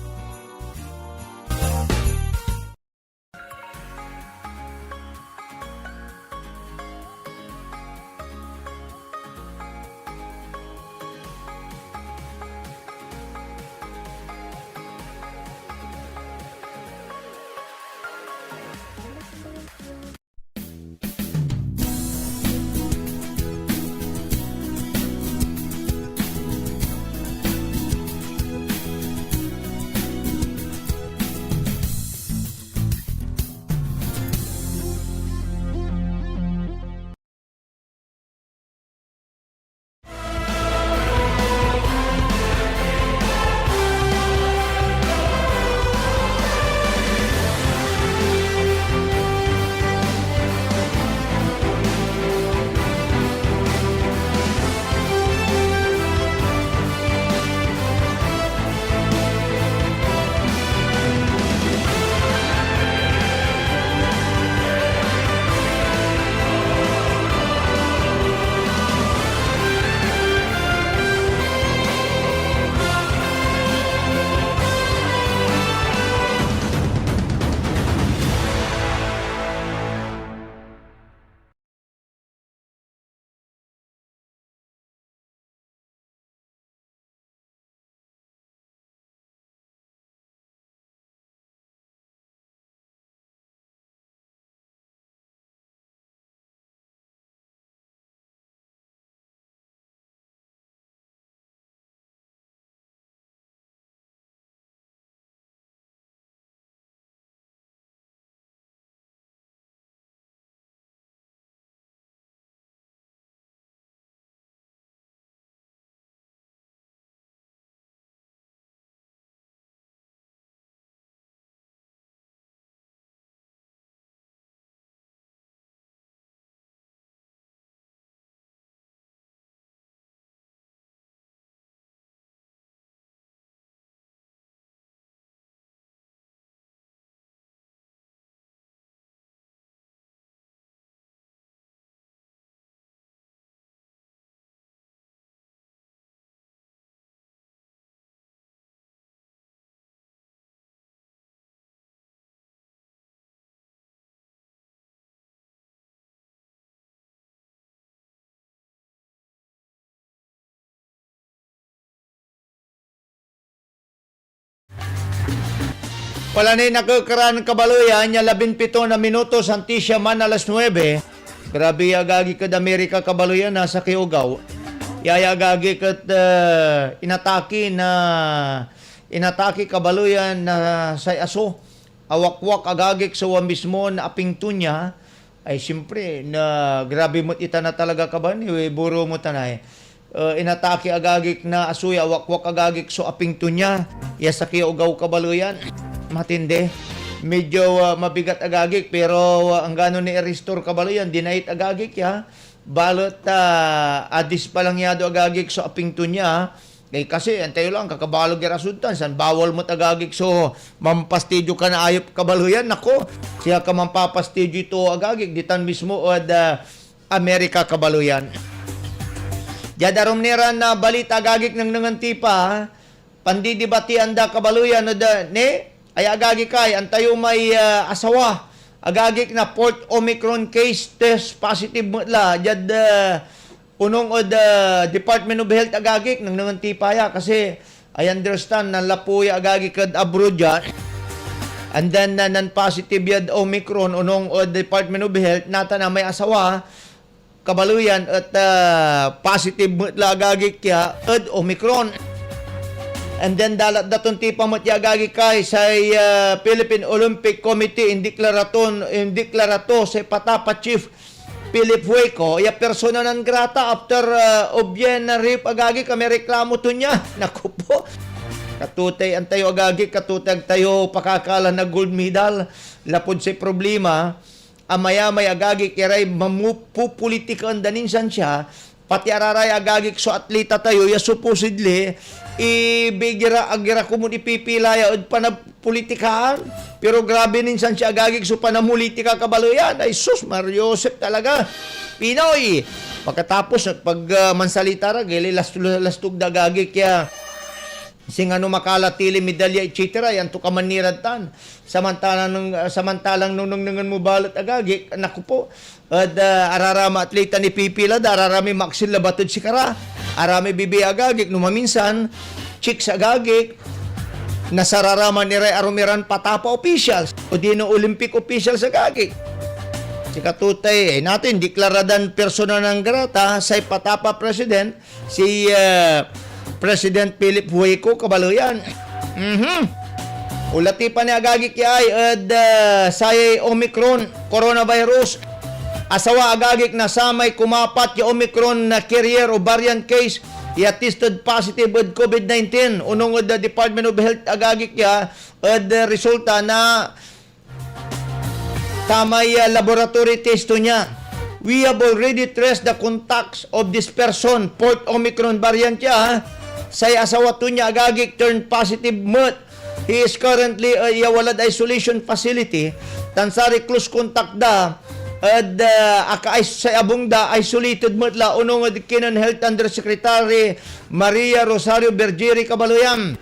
Wala ni nakekeran, kabaloyan, ya labinpito na minutos antis ya man alas nuebe. Grabe ya agagik ed Amerika, kabaloyan, na sakey ogaw. Yaya agagik et, eh, inatake na, inatake, kabaloyan, na say aso. Awakwak agagik so wamismo na aping to nia. Ay, siyempre, na grabe met ita na talaga, kaban, eh, buro mo tanay. Eh, inatake agagik na aso ya awakwak agagik so aping to nia. Ya sakey ya ogaw, kabaloyan. Matindi. Medyo, ah, mabigat agagik, pero, ah, anggano ni restore, kabaloyan, dinait agagik ya. Balet, ah, adis pa lang yado agagik so aping to nia. Eh, kasi, antayo lang, kakabalog ira sud tan, san bawal met agagik so mampastidyo kan ayep, kabaloyan. Nako, siya ka mampapastidyo to agagik, ditan mismo ed, ah, Amerika, kabaloyan. Diad arum ni ran, ah, balita agagik, nengnengen ti pa, pandidibatian da, kabaloyan, ed, ah, ne, ay agagik ay, antayo may, ah, asawa, agagik, na fourth Omicron case, test positive met la, diad, ah, onung ed, ah, Department of Health, agagik, nengnengen ti pa ya, kasi I understand, nanlapu ya agagik ed abroad ya. And then, uh, nan-positive yad Omicron, onong ed Department of Health, natan amay asawa, kabaleyan et, uh, positive met la agagik ya ed Omicron. And then dalat daton tipa met ya agagik kay say, uh, Philippine Olympic Committee indeklara ton, indeklara to say Patapa chief Philip Hueco ya persona non grata after, uh, obien na rape agagik a may reklamo to nia. Naku po. Katutay antayo agagik, katutay agtayo pakakalan na gold medal. Lapud say problema, amayamay agagik iray mamupupolitikaan da nin siansia, pati araray agagik so atleta tayo ya supposedly ibig ira, ag ira komon ipipila ya ed panapolitikaan. Pero grabe nin siansia agagik so panamulitika kabaleyan. Ay sus, Mario Joseph talaga. Pinoy! Pagkatapos, pag, ah, mansalita ra, gili lastog, lastog da agagik ya singano makala tili medalya, et cetera, yan to ka man ni rad tan. Samantalang, samantalang no nengnengen mo balet agagik, naku po, ed, ah, ararama atleta ni pipila da, ararami maksil labat ed sikara. Arami bibi agagik, no maminsan, chicks agagik, nasararaman iray arum iran Patapa officials, odino Olympic officials agagik. Sikato tay, ay natin, deklaradan persona non grata say Patapa president, si, ah, President Philip Hueco, kabaleyan. Mhm. Olatipan ni agagik ya ay ed, ah, sayay Omicron coronavirus. Asawa agagik na samay kumapat ya Omicron na carrier o variant case ya tested positive ed COVID nineteen. Onong ed, ah, Department of Health agagik ya ed, ah, resulta na samay, ah, laboratory test to nia. We have already traced the contacts of this person, fourth Omicron variant ya, ah. Say asawa to nia agagik turned positive met. He is currently, ah, iyawalad isolation facility, tan saray close contact da ed, ah, aka-, say abung da, isolated met la, onong ed kinen Health Undersecretary Maria Rosario Bergere, kabaleyan.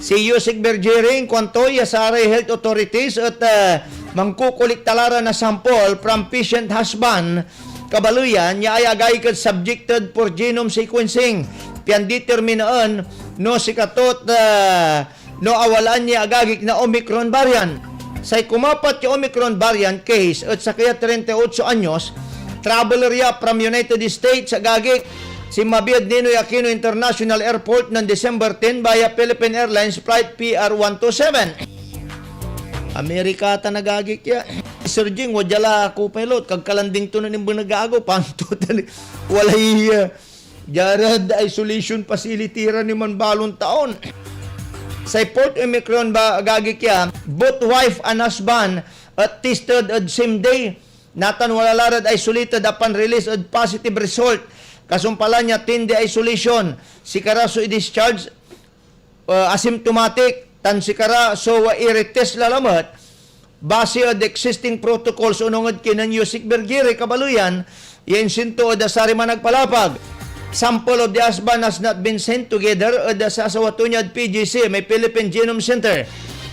Si Yusek Bergere inkuanto ya saray health authorities et, ah, mankokolekta la ra na sample from patient husband, kabaleyan, ya aya agagik et subjected for genome sequencing, pian determinaen no sikato et, ah, no awalaan ya agagik na Omicron variant. Say kumapat ya Omicron variant case et sakey a treinta y ocho anyos, traveler ya from United States, agagik, sinmabi ed Ninoy Aquino International Airport nen December ten via Philippine Airlines Flight P R one two seven. Amerika atan agagik ya. Sir Jing, wadya la co-pilot, kagkalanding to nen imbeneg ago, pan totally, walay, uh, diarad isolation facility ra ni manbalon taon. Say fourth Omicron ba, agagik ya, both wife and husband et tested ed same day. Natan wala la rad isolated a pan-release ed positive result. Kasumpalan ya ten-day isolation, sikara so i-discharge, uh, asymptomatic, tan sikara so, uh, i-retest la lamet, base ed existing protocols, onong ed kinen Yusek Bergere, kabaleyan, ya insinto ed saray managpalapag. Sample of the husband has not been sent together ed sasawa to niad P G C, may Philippine Genome Center,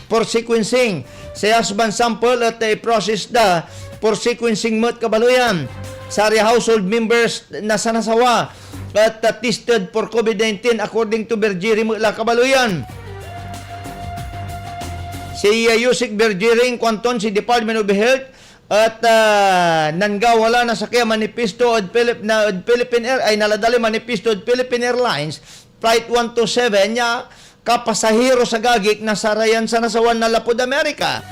for sequencing. Say husband sample et, eh, process da for sequencing met, kabaleyan. Saray household members na sanasawa et, uh, tested for COVID nineteen, according to Bergere met la, kabaleyan. Si, uh, Yusek Bergere inkuanton si Department of Health et, uh, nanggawa la na sakey a manifesto ed Philip-, na, ed Philippine Air, ay, nala da lay manifesto ed Philippine Airlines Flight one two seven ya kapasahero, agagik, na sarayan sanasawan nanlapud Amerika.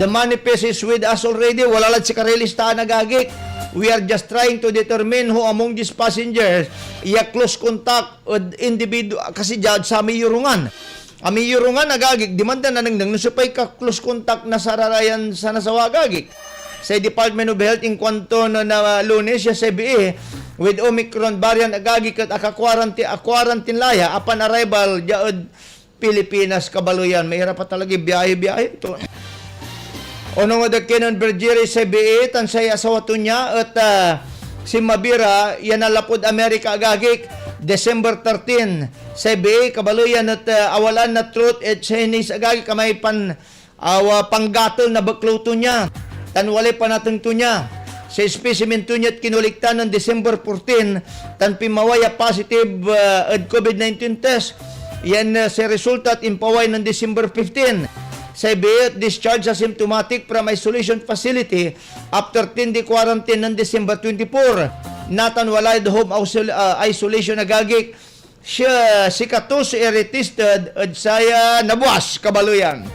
The manifest is with us already. Wala lad sikaray listaan, agagik. We are just trying to determine who among these passengers ya close contact ed individu-, kasi diad samay Yorungan. Amay Yorungan, agagik, diman da nanengneng no siopay ka-close contact na sarayan sanasawa, agagik. Say Department of Health inkuanto na, na Lunes ya sabii, with Omicron variant, agagik, et aka-quaranti-, a-quarantine la ya upon arrival dia ed Pilipinas, kabaleyan. Mairap a talaga biyahe-biyahe to. Onong ed kinen Bergere sabii tan say asawa to nia et, ah, sinmabi ra ya nanlapud Amerika, agagik, December thirteen sabii, kabaleyan et, ah, awalaan na truth et chinese, agagik, amay pan- awa, panggatel na beklew to nia, tan walay panateng to nia. Say specimen to nia et kinolekta nen December fourteen, tan pinmaway a positive, ah, ed COVID nineteen test. Yan, ah, say resulta et impaway nen December fifteen. Say bii et discharge asymptomatic from isolation facility after ten-day quarantine nen December twenty-four. Natan walay home isol-, ah, isolation, agagik. Siya, sikato so iritested ed saya nabuas kabaleyan.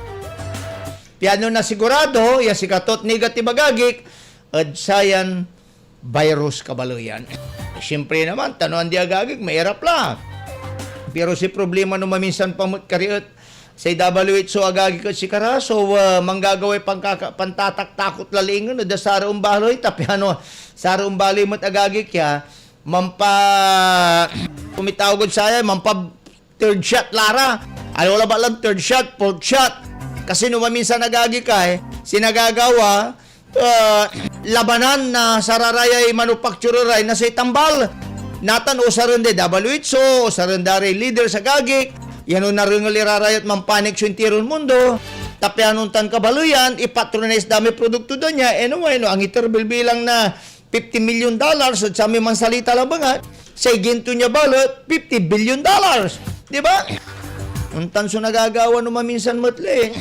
Piano nasigurado ya sikato et negative, agagik, ed sayan virus kabaleyan. Siyempre naman, ta no andi, agagik, mairap la. Pero say problema no maminsan pa met kari et say W H O, agagik, ed sikara so, ah, manggagaway pankaka-, pantataktakot lalaingen ed sara ombaley, ta piano sara ombaley met, agagik, ya mampa-, kumitawag ed saya, mampa-, third shot la ra. Aliwa labat lan third shot, fourth shot. Kasi no maminsan, agagik, ay, sinagagawa, ah, labanan na sararayay manufacturer ay na say tambal. Natan usaren day W H O, usaren da ray leaders, agagik. Yan o narengel ira rayat manpanik so intiron mundo. Ta piano ontan kabaleyan, ipatronize da may produkto da nia, eh, no, ay, no, angiter bilbilang na fifty million dollars, et samay mansalita labat, say ginto nia balet, fifty billion dollars. Di ba? Ontan so nagagawa no maminsan met la.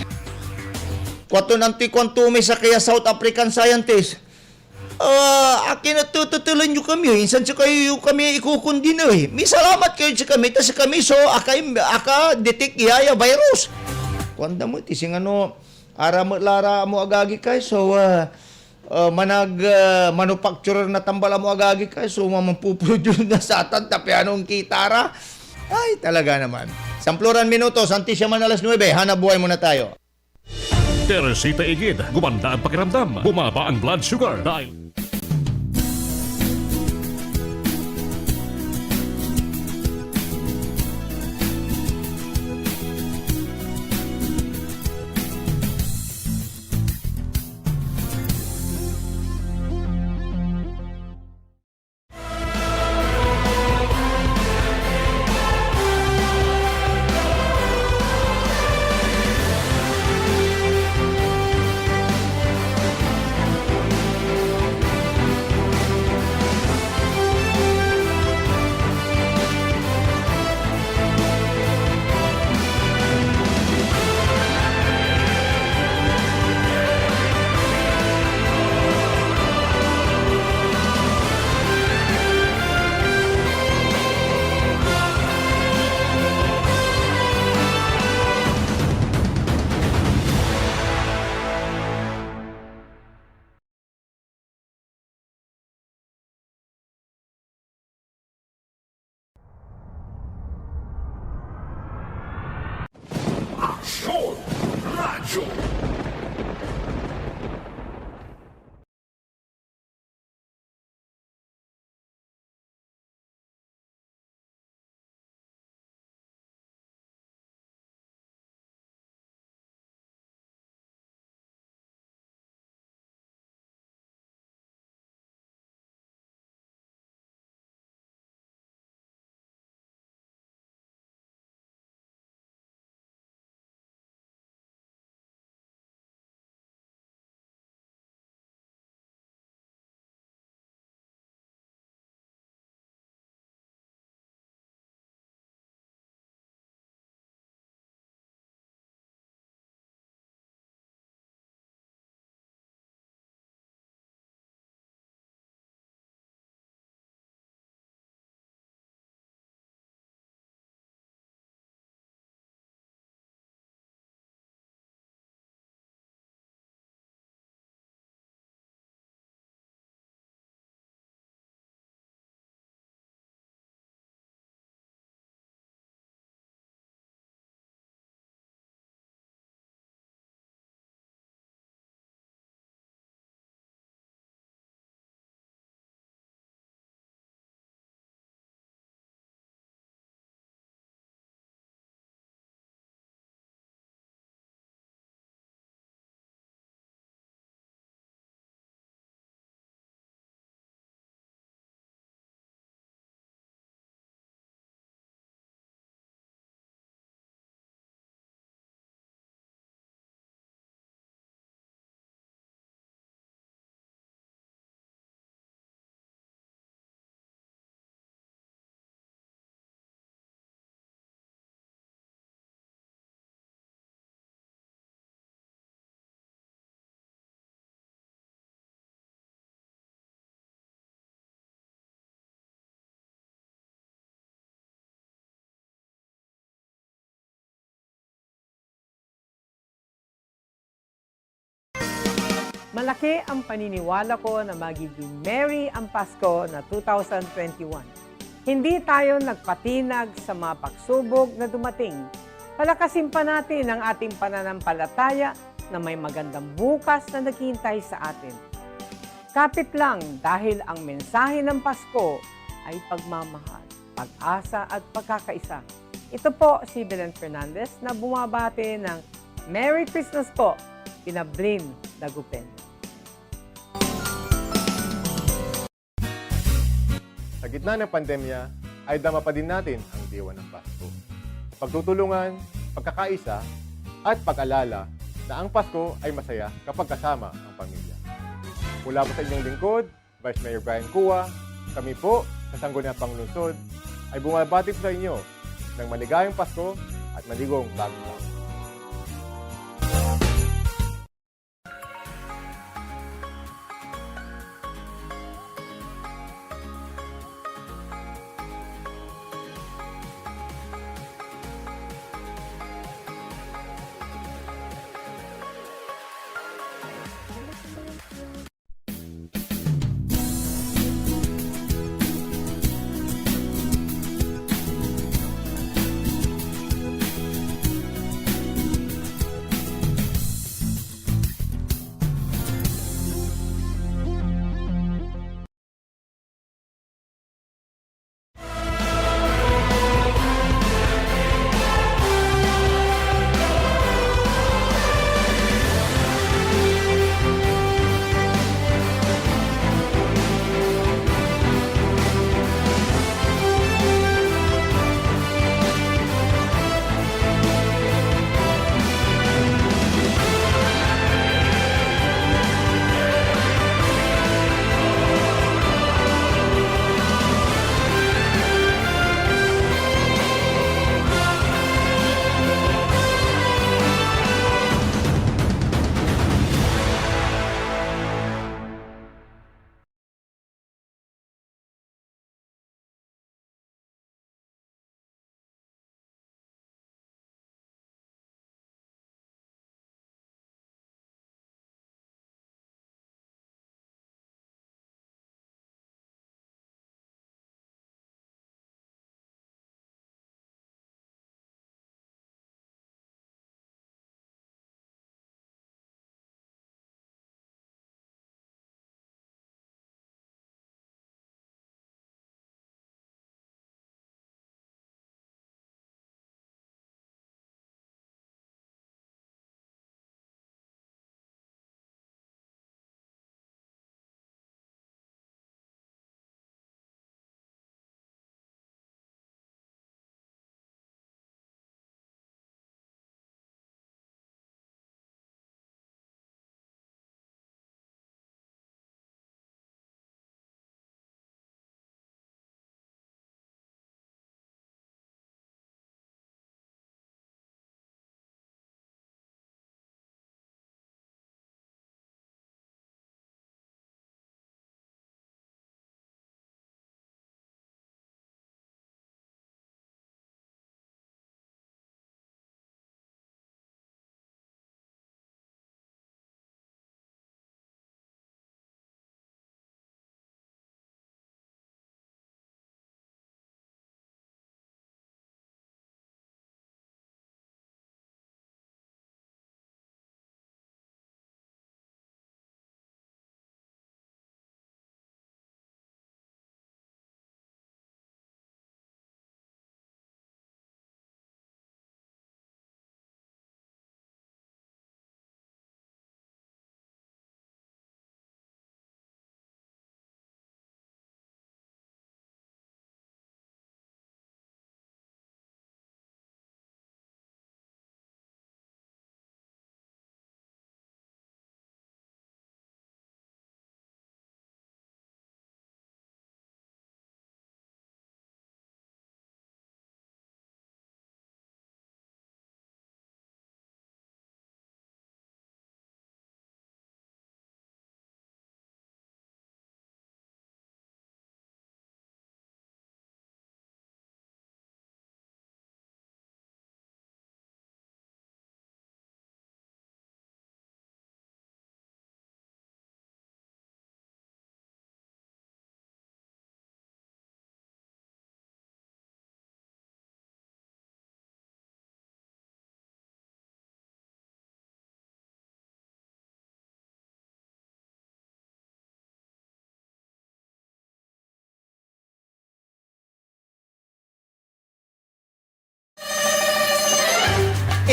Kuanton antoy kuanto may sakey a South African scientist, "Ah, akin et tetetelen yo kami, insan sikayo yo kami ikokondina, eh? Misalamat kayo ed sikami, ta sikami so akay-, aka-detect iya ya virus." Kuanda met, isingano, ara met la ra mo, agagik, ay, so, ah, ah, manag-, ah, manufacturer na tambal a mo, agagik, ay, so, mampuproduce na satan, ta piano onkita ra. Ay, talaga naman. Samploran minutos, antis ya man alas nuebe, hanap buhay muna tayo. Teresita Igid, gumanda ang pakiramdam, bumaba ang blood sugar dahil Aksyon Radyo. Malaki ang paniniwala ko na magiging merry ang Pasko na two thousand twenty-one. Hindi tayo nagpatinag sa mga pagsubok na dumating. Palakasin pa natin ang ating pananampalataya na may magandang bukas na naghihintay sa atin. Kapit lang, dahil ang mensahe ng Pasko ay pagmamahal, pag-asa at pagkakaisa. Ito po si Belen Fernandez na bumabati ng Merry Christmas po, kina Blin Dagupen. Sa gitna ng pandemya, ay dama pa din natin ang diwa ng Pasko. Pagtutulungan, pagkakaisa, at pag-alala na ang Pasko ay masaya kapag kasama ang pamilya. Mula po sa inyong lingkod, Vice Mayor Brian Cua, kami po sa Sangguniang Panlungsod ay bumabati po sa inyo ng maligayang Pasko at maligong Bagong Taon.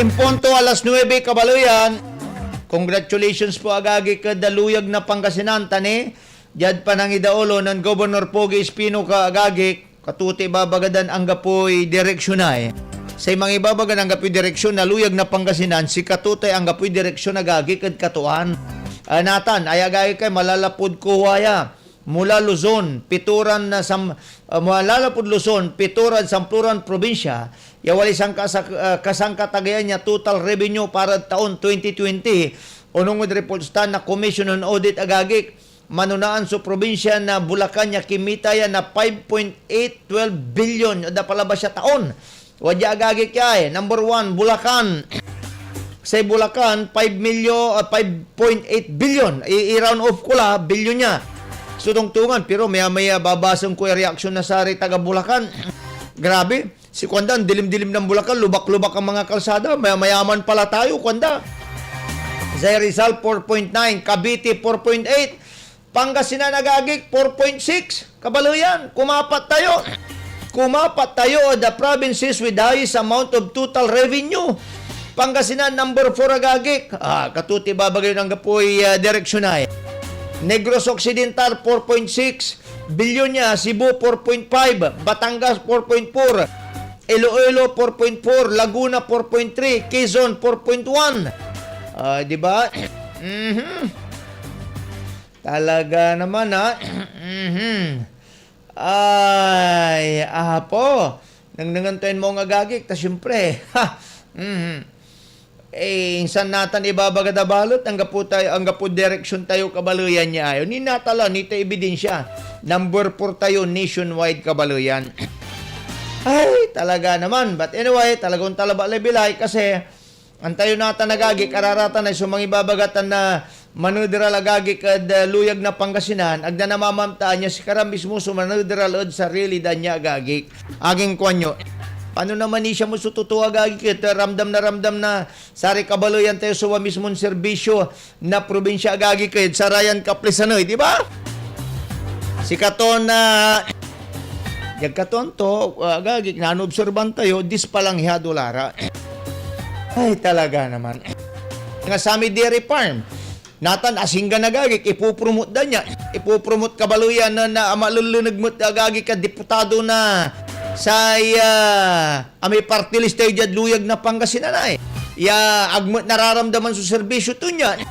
En punto alas nuebe, kabaleyan. Congratulations po, agagik, ed luyag na Pangasinan, ta ni, diad panangidaolo nen Gobernador Pogi Espino, ka agagik, katotoy ibabaga dan anggapoy direksyon ay. Say mangibabaga na anggapoy direksyon na luyag na Pangasinan, sikato tay anggapoy direksyon, agagik, ed katoan. Ah, natan, aya, agagik, ay malalapud kuwa ya. Mula Luzon, pitoran na sam-, ah, mula lapud Luzon, pitoran samploran probinsya, ya walay sangka-, sak-, ah, kasankatagean ya total revenue para taon twenty twenty. Onung ed reports tan na Commission on Audit, agagik, manonaan so probinsya na Bulacan ya kimita ya na five point eight twelve billion ed napalabas ya taon. Wadia, agagik, ya, eh. Number one, Bulacan. Say Bulacan, five million, ah, five point eight billion. I, i-round off ko la, billion ya. So, tongtongan, pero maya-maya babasaen ko ya reaksyon na saray taga Bulacan. Grabe. Si kuanda, dilim-dilim ng Bulacan, lubak-lubak ang mga kalsada. Maya-, mayaman pala tayo, kuanda. Say Rizal, four point nine. Cavite, four point eight. Pangasinan, agagik, four point six. Kabaleyan, kumapat tayo. Kumapat tayo, the provinces with highest amount of total revenue. Pangasinan, number four, agagik. Ah, katotoy ibabaga yon anggapoy, ah, direksyon ay. Negros Occidental, four point six billion ya. Cebu, four point five. Batangas, four point four. Iloilo, four point four. Laguna, four point three. Quezon, four point one. Ah, di ba? Mhm. Talaga naman, ha? Mhm. Ay, apo. Nengnengen tayon maong, agagik, ta siyempre. Ha? Mhm. Eh, insan natan ibabaga da balet, anggapo tayo, anggapo direksyon tayo, kabaleyan ya ayo. Ni natan la, ni ta ebidensya. Number four tayo nationwide, kabaleyan. Ay, talaga naman. But anyway, talagang talaba lay bilay kasi antayo natan, agagik, araratan ay so mangibabaga tan na manederal, agagik, ed, eh, luyag na Pangasinan, ag da namamamtaan ya sikara mismo so manederal ed sarili da nia, agagik. Aging kuanyo, paano naman ni siya mo so totoo, agagik, et ramdam na ramdam na saray kabaleyan tayo so mismon serbisyo na probinsya, agagik, ed sarayan kaplisaney, di ba? Sikaton, ah, diag katon to, ah, agagik, naanobserban tayo, dispalanghiado la ra. Ay, talaga naman. Nga samay dairy farm, natan asinggan, agagik, ipopromote da nia. Ipopromote, kabaleyan, na, na amalelenek met, agagik, a diputado na say, ah, amay party list tayo diad luyag na Pangasinan ay. Ya ag met nararamdaman so serbisyo to nian.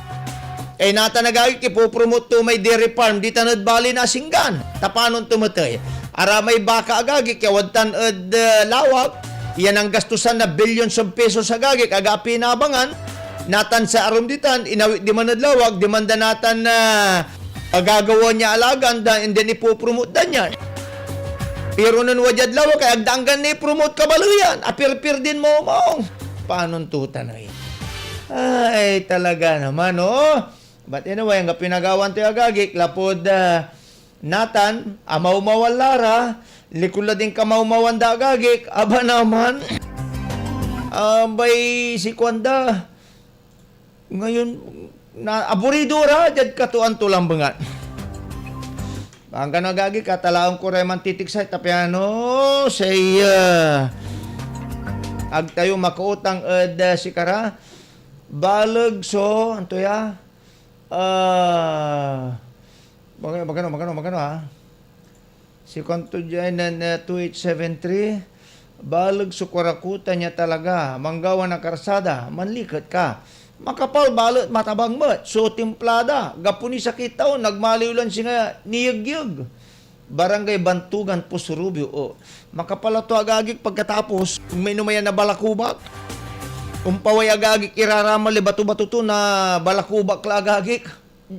Eh, natan, agagik, ipopromote to may dairy farm ditan ed Bali na Singgan. Ta panon to met ey? Aramay baka, agagik, ya wadtan ed, eh, lawag, ya nanggastosan na billions of pesos, agagik, aga apinabangan. Natan sa arum ditan, inawit diman ed lawag, diman da natan na agagawa nia alagaan da, and then ipopromote da nian. Pero nen wadiad lawag, ay ag da anggan nipromote, kabaleyan. Apirpir din maong. Panon to tan ey? Ay, talaga naman, oh. But anyway, anggapoy nagawa tayo, agagik, lapud, ah, natan, amawmawan la ra, likud la din kamawmawan da, agagik, aba naman. Abay, si kuanda, ngayon, na, aburido ra, diad katoan to lambengan. Anggan, agagik, atalaen ko ray mantitiksay, ta piano, say, ah, ag tayo makautang ed, ah, sikara. Baleg so, anto ya? Ah, magano, magano, magano, magano, ha? Si kuanto diay nen, eh, two eight seven three, baleg so kuarakuta nia talaga, manggawa na karsada, manliket ka. Makapal balet matabang met so timplada, gapo ni sakey taon, nagmaliw lan singa niyegyeg. Barangay Bantugan, Poso Rubio, o. Makapal a to, agagik, pagkatapos, mainom ayan na balakubak. Ompaway, agagik, iraramal ya bato-bato to na balakubak la, agagik.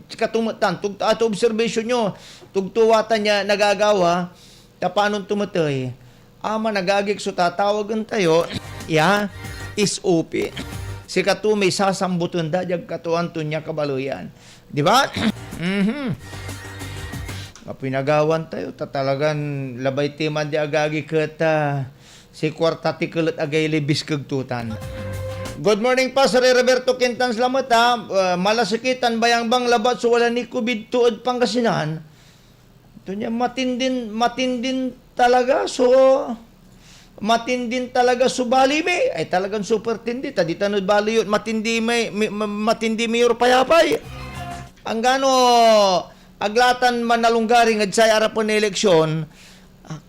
Sikato met tan, tug-, ato obserbasyon yo, tugto watan ya nagagawa, ta panon to met ey? Aman, agagik, so tatawagen tayo ya S O P. Sikato may sasamboten da, diag katoan to nia, kabaleyan. Di ba? Mhm. Anggapoy nagawa tayo, ta talagan labay ti man di agagik et, ah, si kuarta ti kelet agay lay biskeg to tan. Good morning, Pastor Roberto Quintans lamet, ah. Ah, malasikitan bayangbang labat so wala ni covid to ed Pangasinan. Ito niya, matindin, matindin talaga so Matindin talaga so bali mi. Ay, talagan super tindi. Ta di tanod bali yun, matindi may, mi-, ma-, matindi Mayor Payapay. Anggano, aglatan manalunggaring ed say arapen na eleksyon,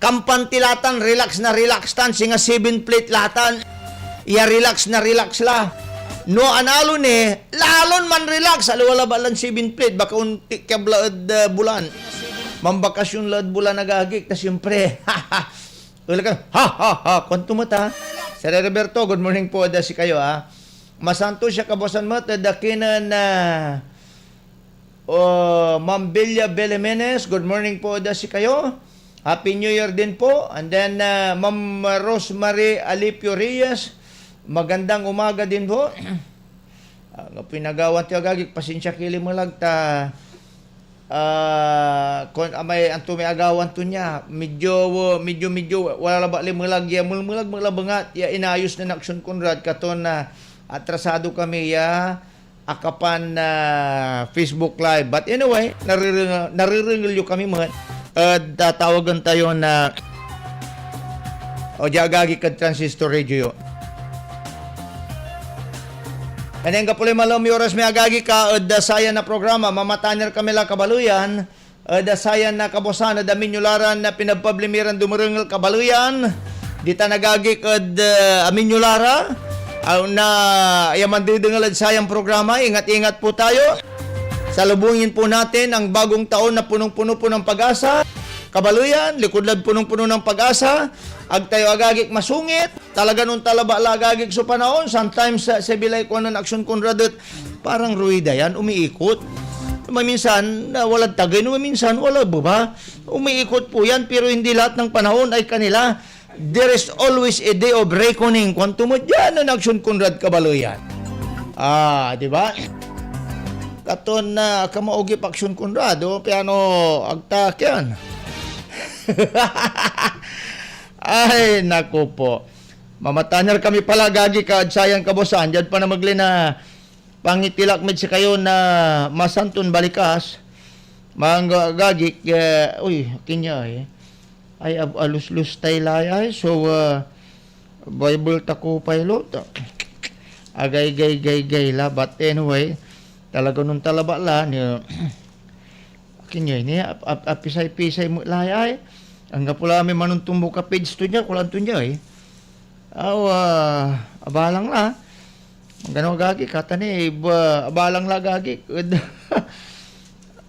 kampante latan, relax na relax tan, singa seven plate latan. Ya relax na relax la. No analo ni, lalon man relax, aliwa labat lan seven plate, baka ontikyab la ed, ah, bulan. Mambakasyon la ed bulan, agagik, ta siyempre. Wala ka, ha, ha, ha, kuanto met, ha? Sir Roberto, good morning po ed sikayo, ha? Masanto siya kabuasan met ed kinen, ah, oh, Ma'am Belia Belemenes, good morning po ed sikayo. Happy New Year din po. And then, ah, Ma'am Rosemary Alipio Reyes, magandang umaga din po. Ah, pinagawan ti agagik, pasensya ki limelag ta, ah, kon amay anto may agawan to nia, medyo, medyo, medyo wala labat limelag ya, melmelag met labengat ya inayos nen Action Conrad katon, ah, atrasado kami ya akapan na Facebook Live. But anyway, narireng-, narirengel yo kami met. Ed tatawagen tayo na, o, dia agagik ed Transistor Radio yo. Nen anggapo lay malem ya oras mi agagik ed sayan na programa, mamataner kami la kabaleyan, ed sayan na kabuasan ed amin yo la ran pinabpabli mi ran dumerengel kabaleyan. Ditan agagik ed, eh, amin yo la ra, ah, na, ya mandedengel ed sayan programa, ingat-ingat po tayo. Salubungin po natin ang bagong taon na punong-puno po ng pag-asa. Kabaleyan, likud lad punong-puno ng pag-asa, ag tayo agagik masungit. Talagan ontalaba la agagik so panaon. Sometimes, ah, sabi lay kuanen Action Conrad et, parang rueda yan, umiikot. Maminsan, ah, walad tagey, no maminsan, wala beba. Umiikot po yan, pero hindi lahat ng panahon ay kanila. There is always a day of reckoning. Kuanto met dia nen Action Conrad kabaleyan. Ah, di ba? Katon na kamaugip Action Conrad, oh, piano agtak yan. Ay, naku po. Mamataner kami pala, agagik, ed sayan kabuasan, diad panamegley na pangitilak mid sikayo na masanton balikas, mangga-, agagik, eh, uy, akin ya, eh. Ay, ab-, aluslus tay layay. So, ah, Bible tako pay lo. Agay, gay, gay, gay la. But anyway, talaga nung talaba la, ni, akin ya, ni, ap-, ap-, apisay-pisay mo layay. Anggapo la mi manuntumbok a page to niya, kulanto niya, eh. Aw, ah, abalang la. Gano agagik, katan ni, ba, abalang la agagik.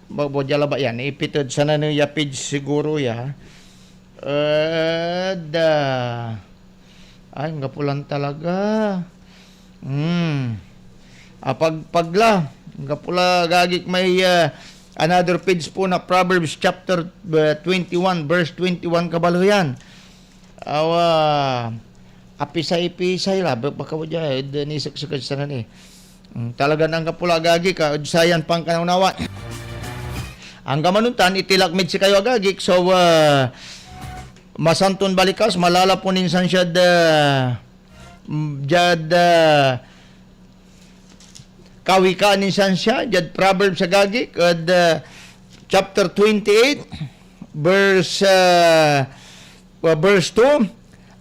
Ba, ba, dia labat yan. Ipit ed sananey ya page siguro ya. Ed, ah, ay, anggapo lan talaga. Hmm. Apagpag la. Anggapo la agagik may, ah, another page po na Proverbs chapter, ah, twenty-one, verse twenty-one, kabaleyan. Awa, apisay-pisay la, ba-, baka wadya, eh, ed niseksek ed sananey. Mm, talagan anggapo la agagik, ed sayan pankanawnawa. Angga man ontan, itilak mid sikayo agagik, so, ah, masanton balikas, malalapon insan siad, ah, mm, diad, ah, Kawikaan insan siya, diad Proverbs agagik, ed, ah, chapter twenty-eight, verse, ah, ah, verse two,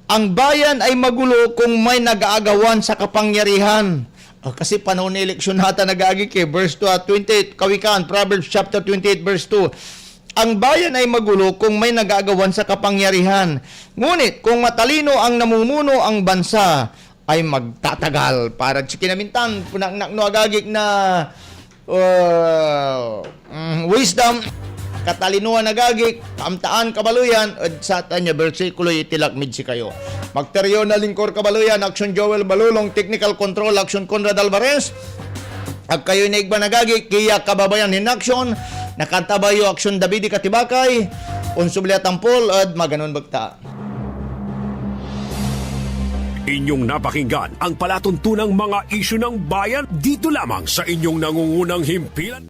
"Ang bayan ay magulo kung may nagaagawan sa kapangyarihan." Ah, kasi panahon na eleksyon natan agagik, eh. Verse two, ah, twenty-eight, Kawikaan, Proverbs chapter twenty-eight, verse two, "Ang bayan ay magulo kung may nagaagawan sa kapangyarihan. Ngunit kung matalino ang namumuno, ang bansa ay magtatagal." Para si kinamintan, punaknak no agagik na, uh, mm, wisdom, katalinoan agagik, kaamtaan, kabaleyan, ed satan ya bersikulo itilak mid sikayo. Magteryo na lingkor kabaleyan, Action Joel Balulong, Technical Control, Action Conrad Alvarez. Ag kayo naigban agagik, kiya kababayan in Action, nakantabay yo Action David Ikatibakay, onsubli a tampol, ed maganon bekta. Inyong napakinggan ang palatuntunang mga isyu ng bayan dito lamang sa inyong nangungunang himpilan.